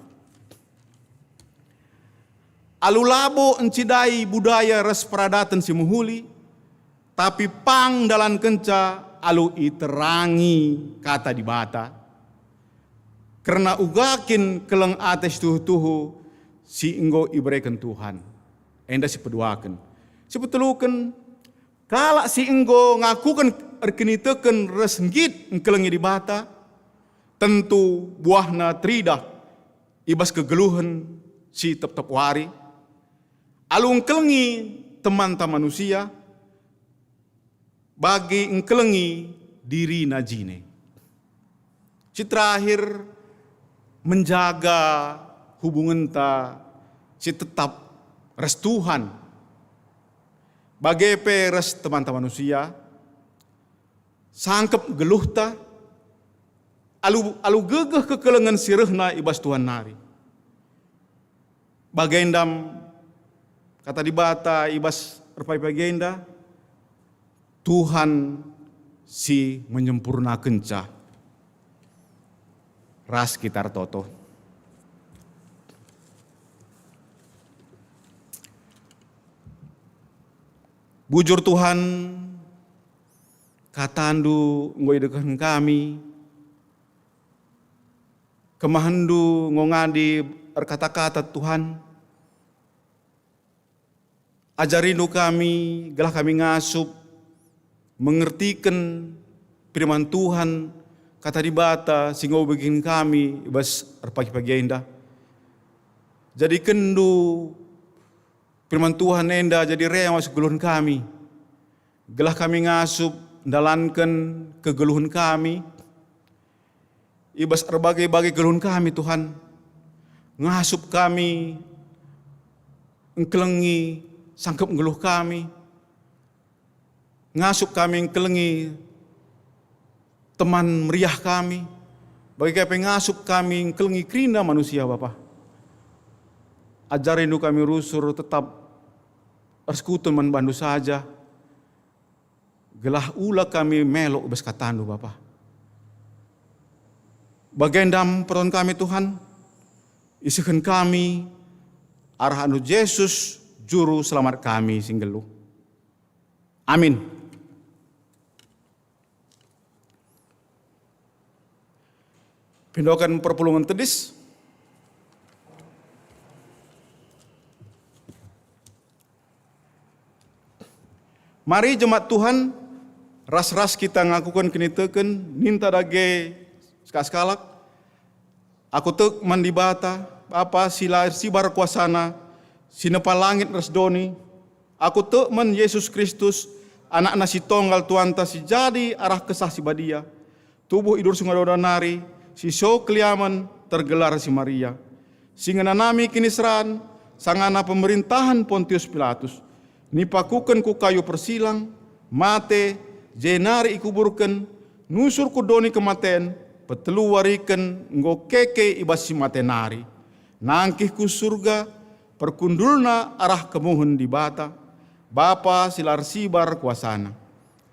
Alu labo ncidai budaya ras peradaten si mehuli, tapi pang ndalankenca alu iterangi Kata Dibata, kerna uga kin keleng ate si tuhu-tuhu si enggo ibereken Tuhan. Enda si peduaken. Si peteluken, kalak si enggo ngakuken erkiniteken ras nggit ngkelengi Dibata, tentu buahna teridah i bas kegeluhen si tep-tep wari, alu ngkelengi temanta manusia, bagi ngkelengi dirina jine. Si terakhir, menjaga hubungenta si tetap ras Tuhan, bage pe ras temanta manusia, sangkep geluhta, alu, alu gegeh kekelengen si rehna i bas Tuhan nari. Bagendam Kata Dibata i bas erpagi-pagi enda, Tuhan si menyempurnakenca ras kita ertoto. Bujur Tuhan, KataNdu enggo idekehken kami, kemahenNdu enggo ngadi erkata-kata, Tuhan. AjariNdu kami, gelah kami ngasup mengertiken Firman Tuhan, Kata Dibata si enggo ibegiken kami i bas erpagi-pagi enda. JadikenNdu Firman Tuhan enda jadi rema si kegeluhen kami, gelah kami ngasup ndalanken kegeluhen kami i bas erbage-bage kegeluhen kami, Tuhan. Ngasup kami engkelengi sangkep nggeluh kami, ngasup kami engkelengi teman meriah kami, bage pe ngasup kami engkelengi kerina manusia, Bapa. AjariNdu kami rusur tetap ersekutu man bandu saja, gelah ula kami melo i bas katandu, Bapa. Bagendam peron kami, Tuhan, isehen kami arah anugerah Jesus, Juru Selamat kami si nggeluh. Amin. Pindoken perpulungen tedis. Mari jemaat Tuhan, ras-ras kita ngakuken kiniteken, ninta dage sekalak-sekalak. Aku tek man Dibata, Bapa si la ersibar kuasaNa, si nepa langit ras doni. Aku tek man Jesus Kristus, AnakNa si Tonggal Tuanta si jadi arah Kesah Si Badia. Tubuh i Dursunga Dodan nari, si so keliamen tergelar si Maria. Si ngenanami kiniseran, sangana pemerintahen Pontius Pilatus. Nipakuken ku kayu persilang, mate, jenari ikuburken, nusur ku doni kematen, petelu wariken enggo keke i bas si mate nari. Nangkih ku Surga, perkundulna arah kemuhen Dibata, Bapa si la ersibar kuasaNa.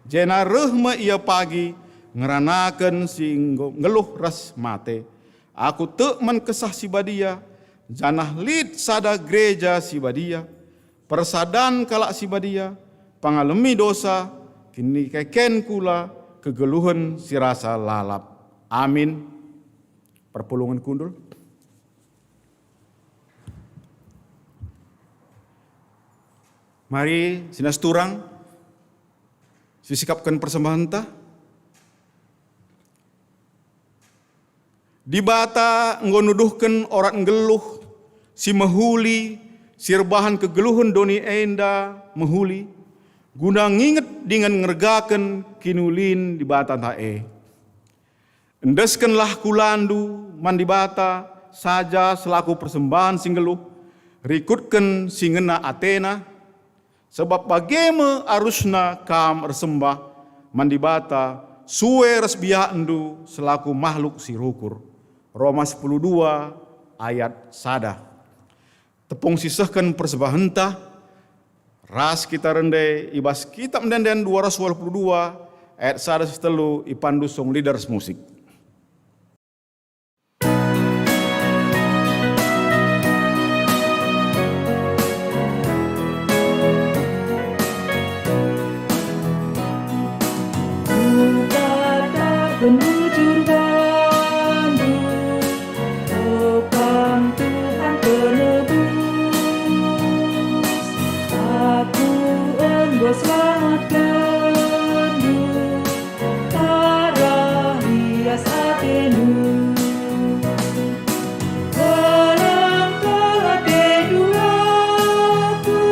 Jenari reh me Ia pagi ngeranaken si enggo nggeluh ras mate. Aku tek man Kesah Si Badia, janah lit sada gereja si badia, persadan kalak si badia, pangalemi dosa, kinikeken kula, kegeluhen si rasa lalap. Amin. Perpulungen kundul. Mari, senina siturang, sisikapken persembahenta. Dibata enggo nuduhken orat nggeluh si mehuli, si erbahan kegeluhen doni enda mehuli, guna nginget dingen ngergaken kiniulin Dibatanta e. Endeskenlah kulandu man Dibata saja selaku persembahen si nggeluh, rikutken si ngena ateNa, sabap bage me arusna kam ersembah man Dibata sue ras biakenndu selaku mahluk si rukur. Roma sepuluh dua ayat sada. Tepung sisehken persembahenta, ras kita rende i bas Kitap Ende-enden dua ratus waluh puluh dua ayat sada ras telu, ipandu song leaders musik. Kukataken bujur bandu, O kam Tuhan Penebus, aku enggo selamatkenNdu, arah lias ateNdu. Keleng-keleng ateNdu aku,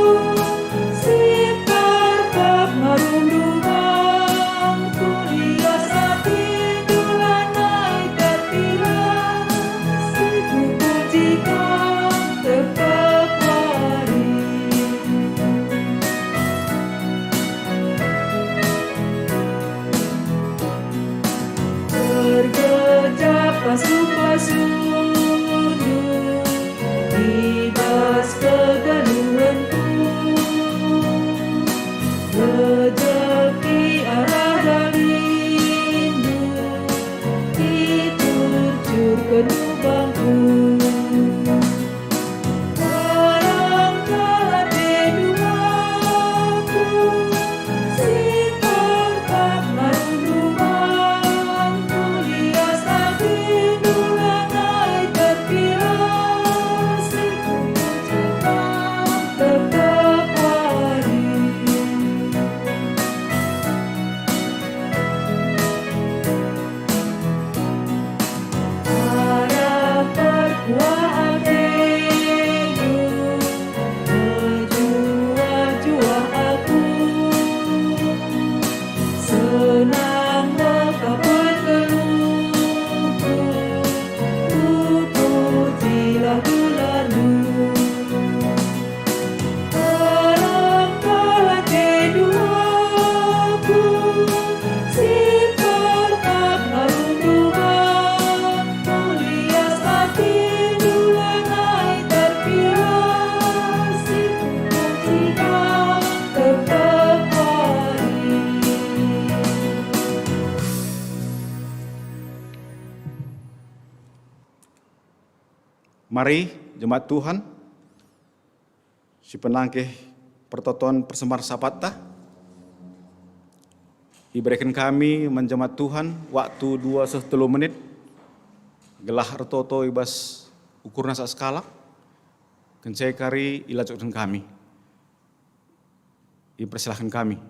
si terkap ngarundu bangku, lias ateNdu lanai terpilah, si kupuji Kam tep-tep wari. Ergejap pasu-pasundu i bas kegeluhenku. Rejeki arah dalindu icurcurken bangku. Arah perkuah ateNdu, mejuah-juah aku. Senang mekapken geluhku, pujilah gelarNdu. Alangkah ateNdu aku, si pertama rundu bangku, lias ateNdu lanai terpilah, si kupuji Kam tep-tep wari. Mari, jemaat Tuhan, Si penangkih pertoton persembahen sapatta, ibereken kami man jemaat Tuhan waktu dua seh telu menit, gelah ertoto i bas ukurna sakalak, kenca e kari ilanjutken kami. Ipersilahken kami.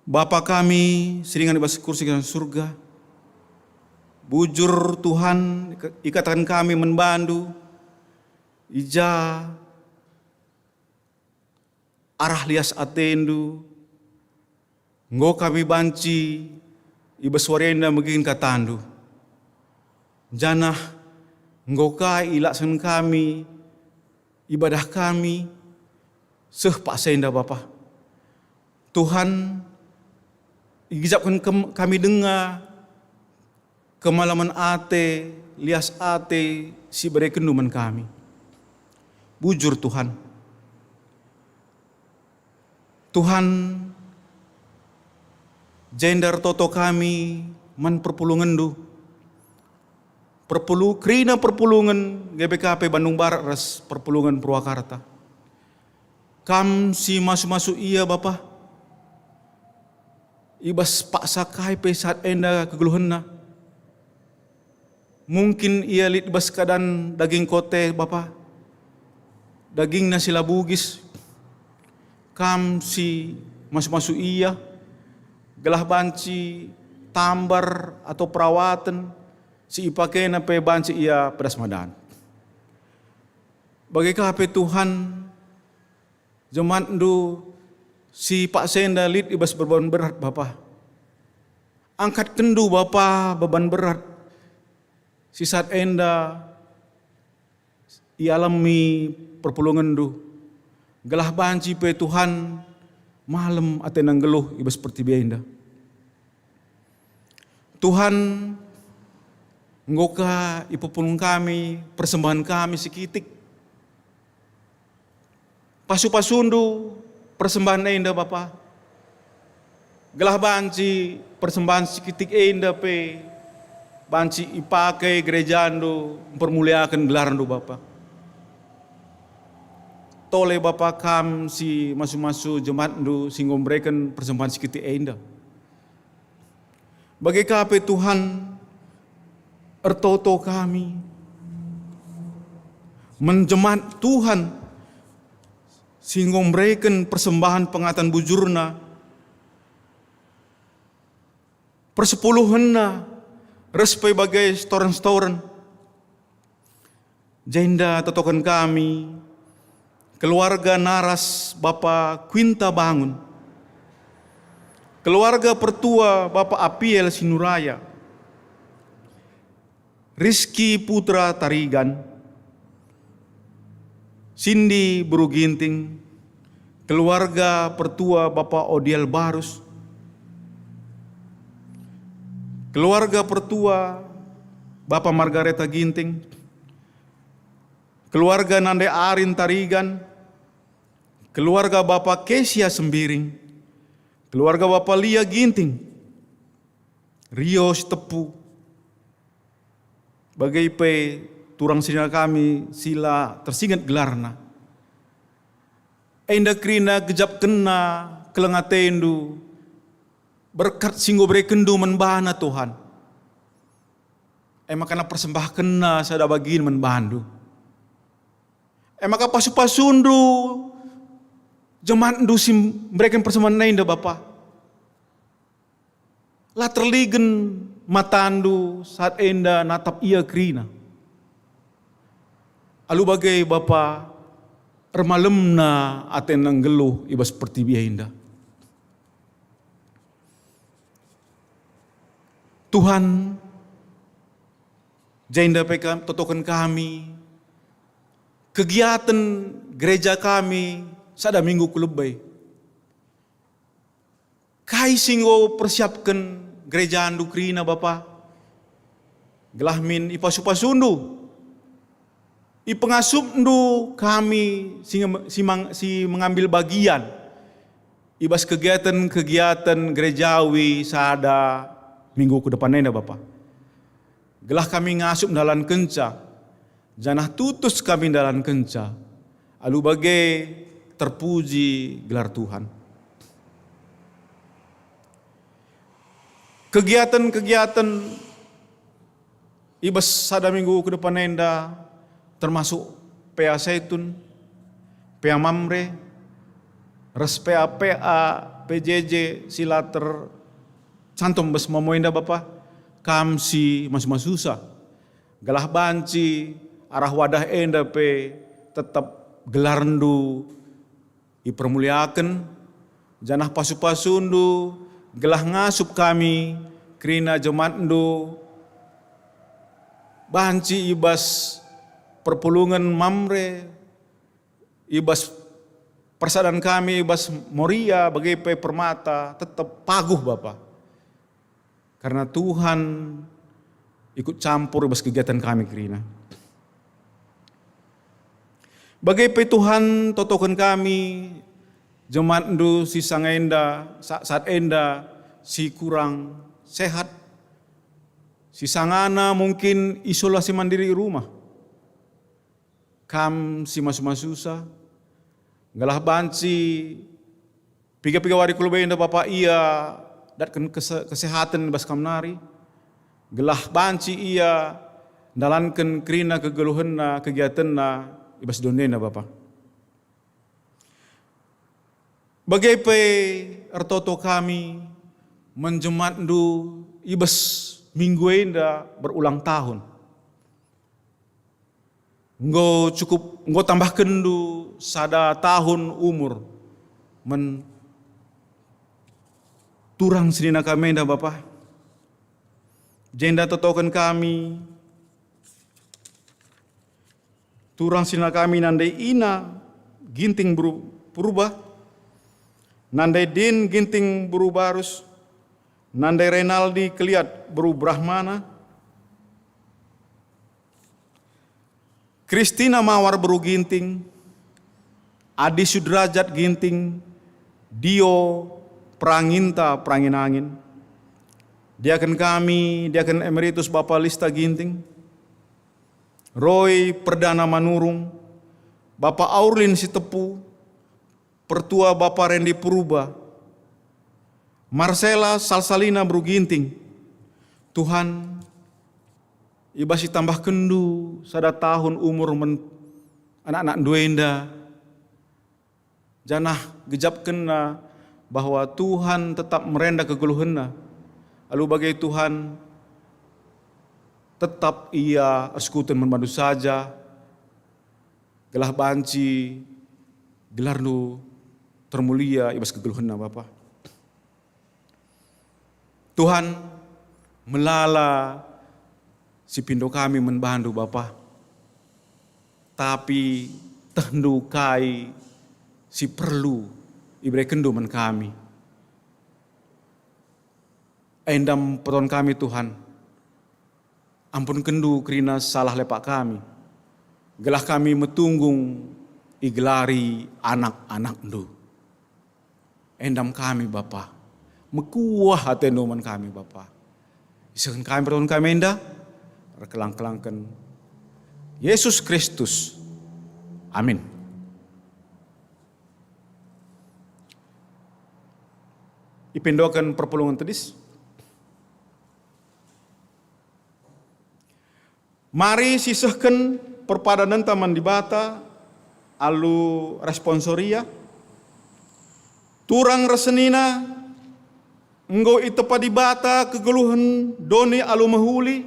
Bapa kami si ringan i bas kursi kerajaan surga, bujur Tuhan, ikataken kami man bandu, i ja arah lias atendu, enggo kami banci i bas wari enda megiken katandu. Janah enggo ka ilaksanaken kami ibadah kami seh paksa enda, Bapa. Tuhan, igejapken kem-, kami denga kemalemen ate, lias ate si iberekenndu man kami. Bujur, Tuhan. Tuhan, jenda ertoto kami man perpulungenndu. Perpulu-, kerina perpulungen G B K P Bandung Barat ras perpulungen Purwakarta. Kam si masu-masu ia, Bapa, i bas paksa kai pe saat enda kegeluhenna. Mungkin ia lit i bas keadaan daging kote, Bapa, dagingna si la bugis. Kam si masu-masu ia, gelah banci tambar atau perawaten si ipakena pe banci ia pedas madan. Bage ka pe Tuhan, jemaatndu si paksa enda lit i bas beban berat, Bapa. Angkatkenndu, Bapa, beban berat si saat enda ialemi perpulungenndu, gelah banci pe Tuhan malem atena nggeluh i bas pertibi enda. Tuhan, enggo ka ipepulung kami persembahen kami si kitik. Pasu-pasundu persembahen enda, Bapa, gelah banci persembahen si kitik enda pe banci ipake gerejandu mpermuliaken gelarndu, Bapa. Tole, Bapa, kam si masu-masu jemaatndu si enggo mereken persembahen si kitik enda. Bage ka pe, Tuhan, ertoto kami man jemaat Tuhan si enggo mereken persembahen pengatan bujurna, persepuluhenna, ras pe bage setoren-setoren. Jenda totoken kami, keluarga naras Bapa Quinta Bangun, keluarga pertua Bapa Apiel Sinuraya, Rizky Putra Tarigan, Cindy Beru Ginting, keluarga pertua Bapa Odiel Barus, keluarga pertua Bapa Margareta Ginting, keluarga Nande Arin Tarigan, keluarga Bapa Kesia Sembiring, keluarga Bapa Lia Ginting, Rio Sitepu, bage pe turang senina kami si la tersinget gelarna. Enda kerina gejapkenna keleng atendu berkat si enggo berekenndu man bana, Tuhan. E maka na persembahkenna sada bagin man bandu. E maka pasu-pasundu jemaatndu si mbereken persembahen enda, Bapa. La terligen matandu saat enda natap ia kerina. Alu bage, Bapa, ermalemna atena nggeluh i bas pertibi enda. Tuhan, jenda pe kam totoken kami kegiaten gereja kami sada minggu ku lebe. Kai si enggo persiapken gerejandu kerina, Bapa? Gelah min ipasu-pasundu Ipengasupndu kami si ngem-, si mang-, si mengambil bagian i bas kegiaten-kegiaten gerejawi sada minggu ku depan enda, Bapa. Gelah kami ngasup ndalankenca, janah tutus kami ndalankenca, alu bage terpuji gelar Tuhan. Kegiaten-kegiaten i bas sada minggu ku depan enda, termasuk P A Saitun, P A Mamre, ras P A P A P J J si la tercantum bas momo enda, Bapa, kam si masu-masusa. Gelah banci arah wadah enda pe tetap gelarndu ipermuliaken, janah pasu-pasundu gelah ngasup kami kerina jemaatndu banci i bas perpulungen Mamre, i bas persadan kami, i bas Moria, bage pe Permata, tetap paguh, Bapa. Karena Tuhan ikut campur i bas kegiatan kami kerina. Bage pe Tuhan, totoken kami, jemaatndu si sanga enda, sa-, saat enda si kurang sehat, si sangana mungkin isolasi mandiri i rumah. Kam si masu-masusa, gelah banci piga-piga wari ku lebe enda, Bapa, ia datken kese-, kesehaten i bas kam nari, gelah banci ia ndalanken kerina kegeluhenna, kegiatenna i bas doni enda, Bapa. Bage pe ertoto kami man jemaatndu i bas minggu enda berulang tahun. Enggo cukup, enggo tambahkenndu sada tahun umur man turang senina kami enda, Bapa. Jenda totoken kami, turang senina kami nande Ina Ginting beru Purba, nande Din Ginting beru Barus, nande Renaldi Keliat beru Brahmana, Kristina Mawar beru Ginting, Adi Sudrajat Ginting, Dio Peranginta Perangin-angin, diaken kami, diaken emeritus Bapa Lista Ginting, Roy Perdana Manurung, Bapa Aurlin Sitepu, Pertua Bapa Rendi Purba, Marcela Salsalina beru Ginting. Tuhan, i bas itambahkenndu sada tahun umur man anak-anakndu enda, janah gejapkenna bahwa Tuhan tetap merenda kegeluhenna. Alu bage Tuhan, tetap ia ersekutu man bandu saja, gelah banci gelarndu termulia i bas kegeluhenna, Bapa. Tuhan, melala sipindo kami man bandu, Bapa. Tapi tehndu kai si perlu iberekenndu man kami. Endam peton kami, Tuhan. Ampunkenndu kerina salah lepak kami, gelah kami metunggung igelari anak-anakndu. Endam kami, Bapa. Mekuah atendu man kami, Bapa. Isehken kami pertoton kami enda, erkelang-kelangken Yesus Kristus. Amin. Ipindoken perpulungen tedis. Mari sisehken perpadanenta man Dibata alu responsoria. Turang ras senina, enggo itepa Dibata kegeluhen doni alu mehuli.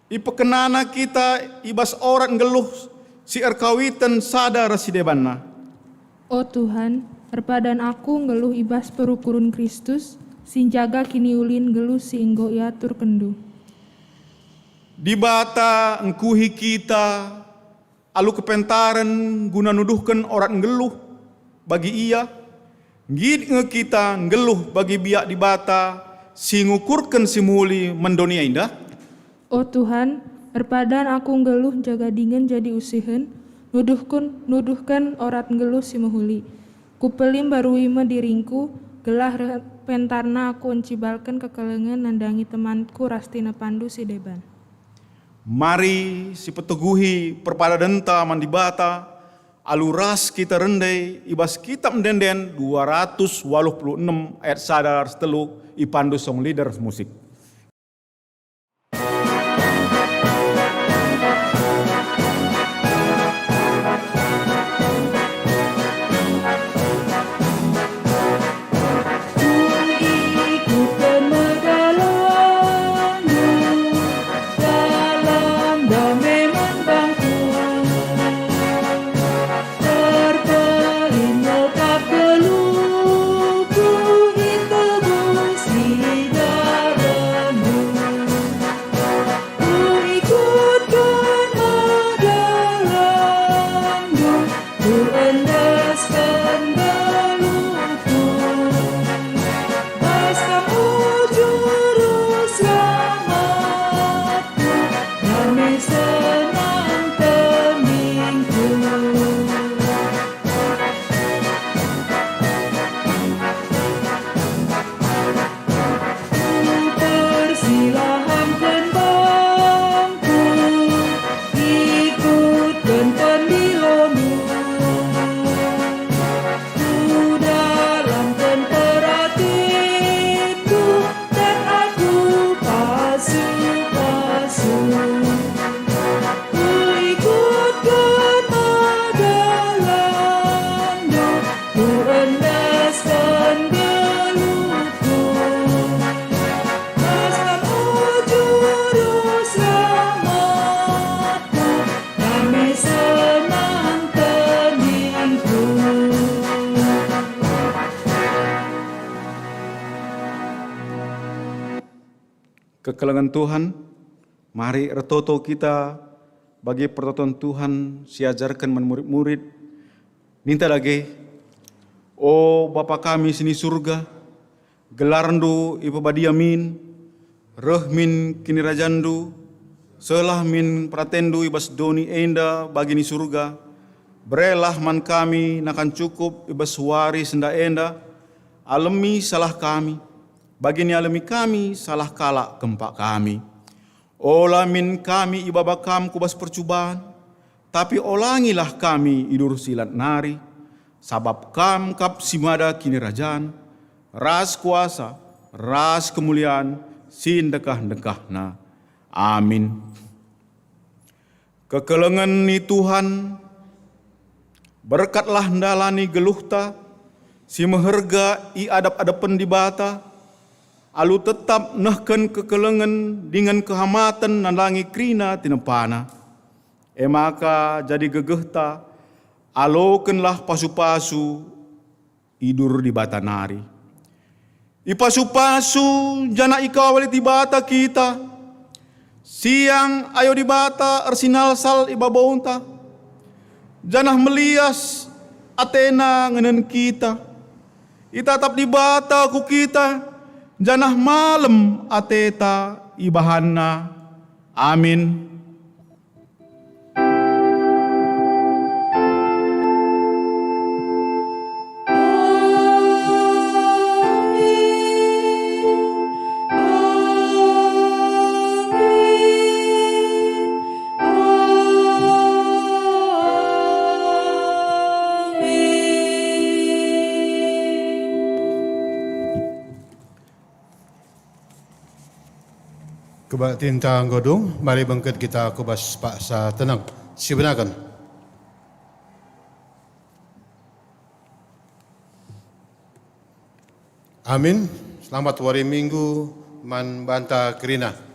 Ipekenana kita i bas orat nggeluh si erkawiten sada ras si debanna. O Tuhan, erpadan aku nggeluh i bas perukuren Kristus, si njaga kiniulin nggeluh si enggo iaturkenndu. Dibata ngkuhi kita alu kepentaren guna nuduhken orat nggeluh bagi Ia, nggit nge kita nggeluh bagi biak Dibata si ngukurken si mehuli man doni enda? O Tuhan, Erpadan aku nggeluh jaga dingen jadi usihen, nuduhken, nuduhken orat nggeluh si mehuli. Kupeli mbarui me diringku, gelah reh pentarna aku encibalken kekelengen nandangi temanku ras tinepandu si deban. Mari sipeteguhi perpadadenta man Dibata, alu ras kita rende i bas Kitap Ende-enden dua ratus waluh puluh enem ayat sada ras telu, ipandu song leader musik. Ikutken me dalanNdu, dalan dame man bangku. Terpelin me kap geluhku, itebusi darahNdu. Kuikutken me dalanNdu, kuendesken geluhku. Bas Kam, o Juru Selamatku, dame senang teningku. Kupersilahanken bangku ikutken pendiloNdu. Kudalanken peratenku, dan aku pasu-pasu. Kuikutken me dalanNdu, kuendesken geluhku. Bas Kam, o Juru Selamatku, dame senang teningku. Kekelengen Tuhan, mari ertoto kita bagi pertoton Tuhan si ajarken man murid-murid. Ninta dage, "O Bapa kami si ni Surga, gelarNdu ipebadia min, reh min kinirajanNdu, sehlah min peratenNdu i bas doni enda bagi ni Surga. Berelah man kami nakan cukup i bas wari senda enda, alemi salah kami, bagi nialemi kami salah kalak kempak kami. Ola min kami ibaba Kam ku bas percuban, tapi olangilah kami i dur si lat nari, sabap Kam kap si mada kinirajan, ras kuasa, ras kemulian si ndekah-ndekahna. Amin." Kekelengen ni Tuhan, berkatlah ndalani geluhta si meherga i adap-adepen Dibata, alu tetap nehken kekelengen dingen kehamaten nandangi kerina tinepana. E maka jadi gegehta, alokenlah pasu-pasu i dur Dibata nari. Ipasu-pasu janah ikawali Dibata kita. Siang ayo Dibata ersinalsal i babonta, janah melias ateNa ngenen kita. Itatap Dibata ku kita, janah malem ateta ibahanNa. Amin. Kebaktinta enggo dung, mari bengket kita ku bas paksa teneng. Sibenaken. Amin. Selamat wari Minggu man banta kerina.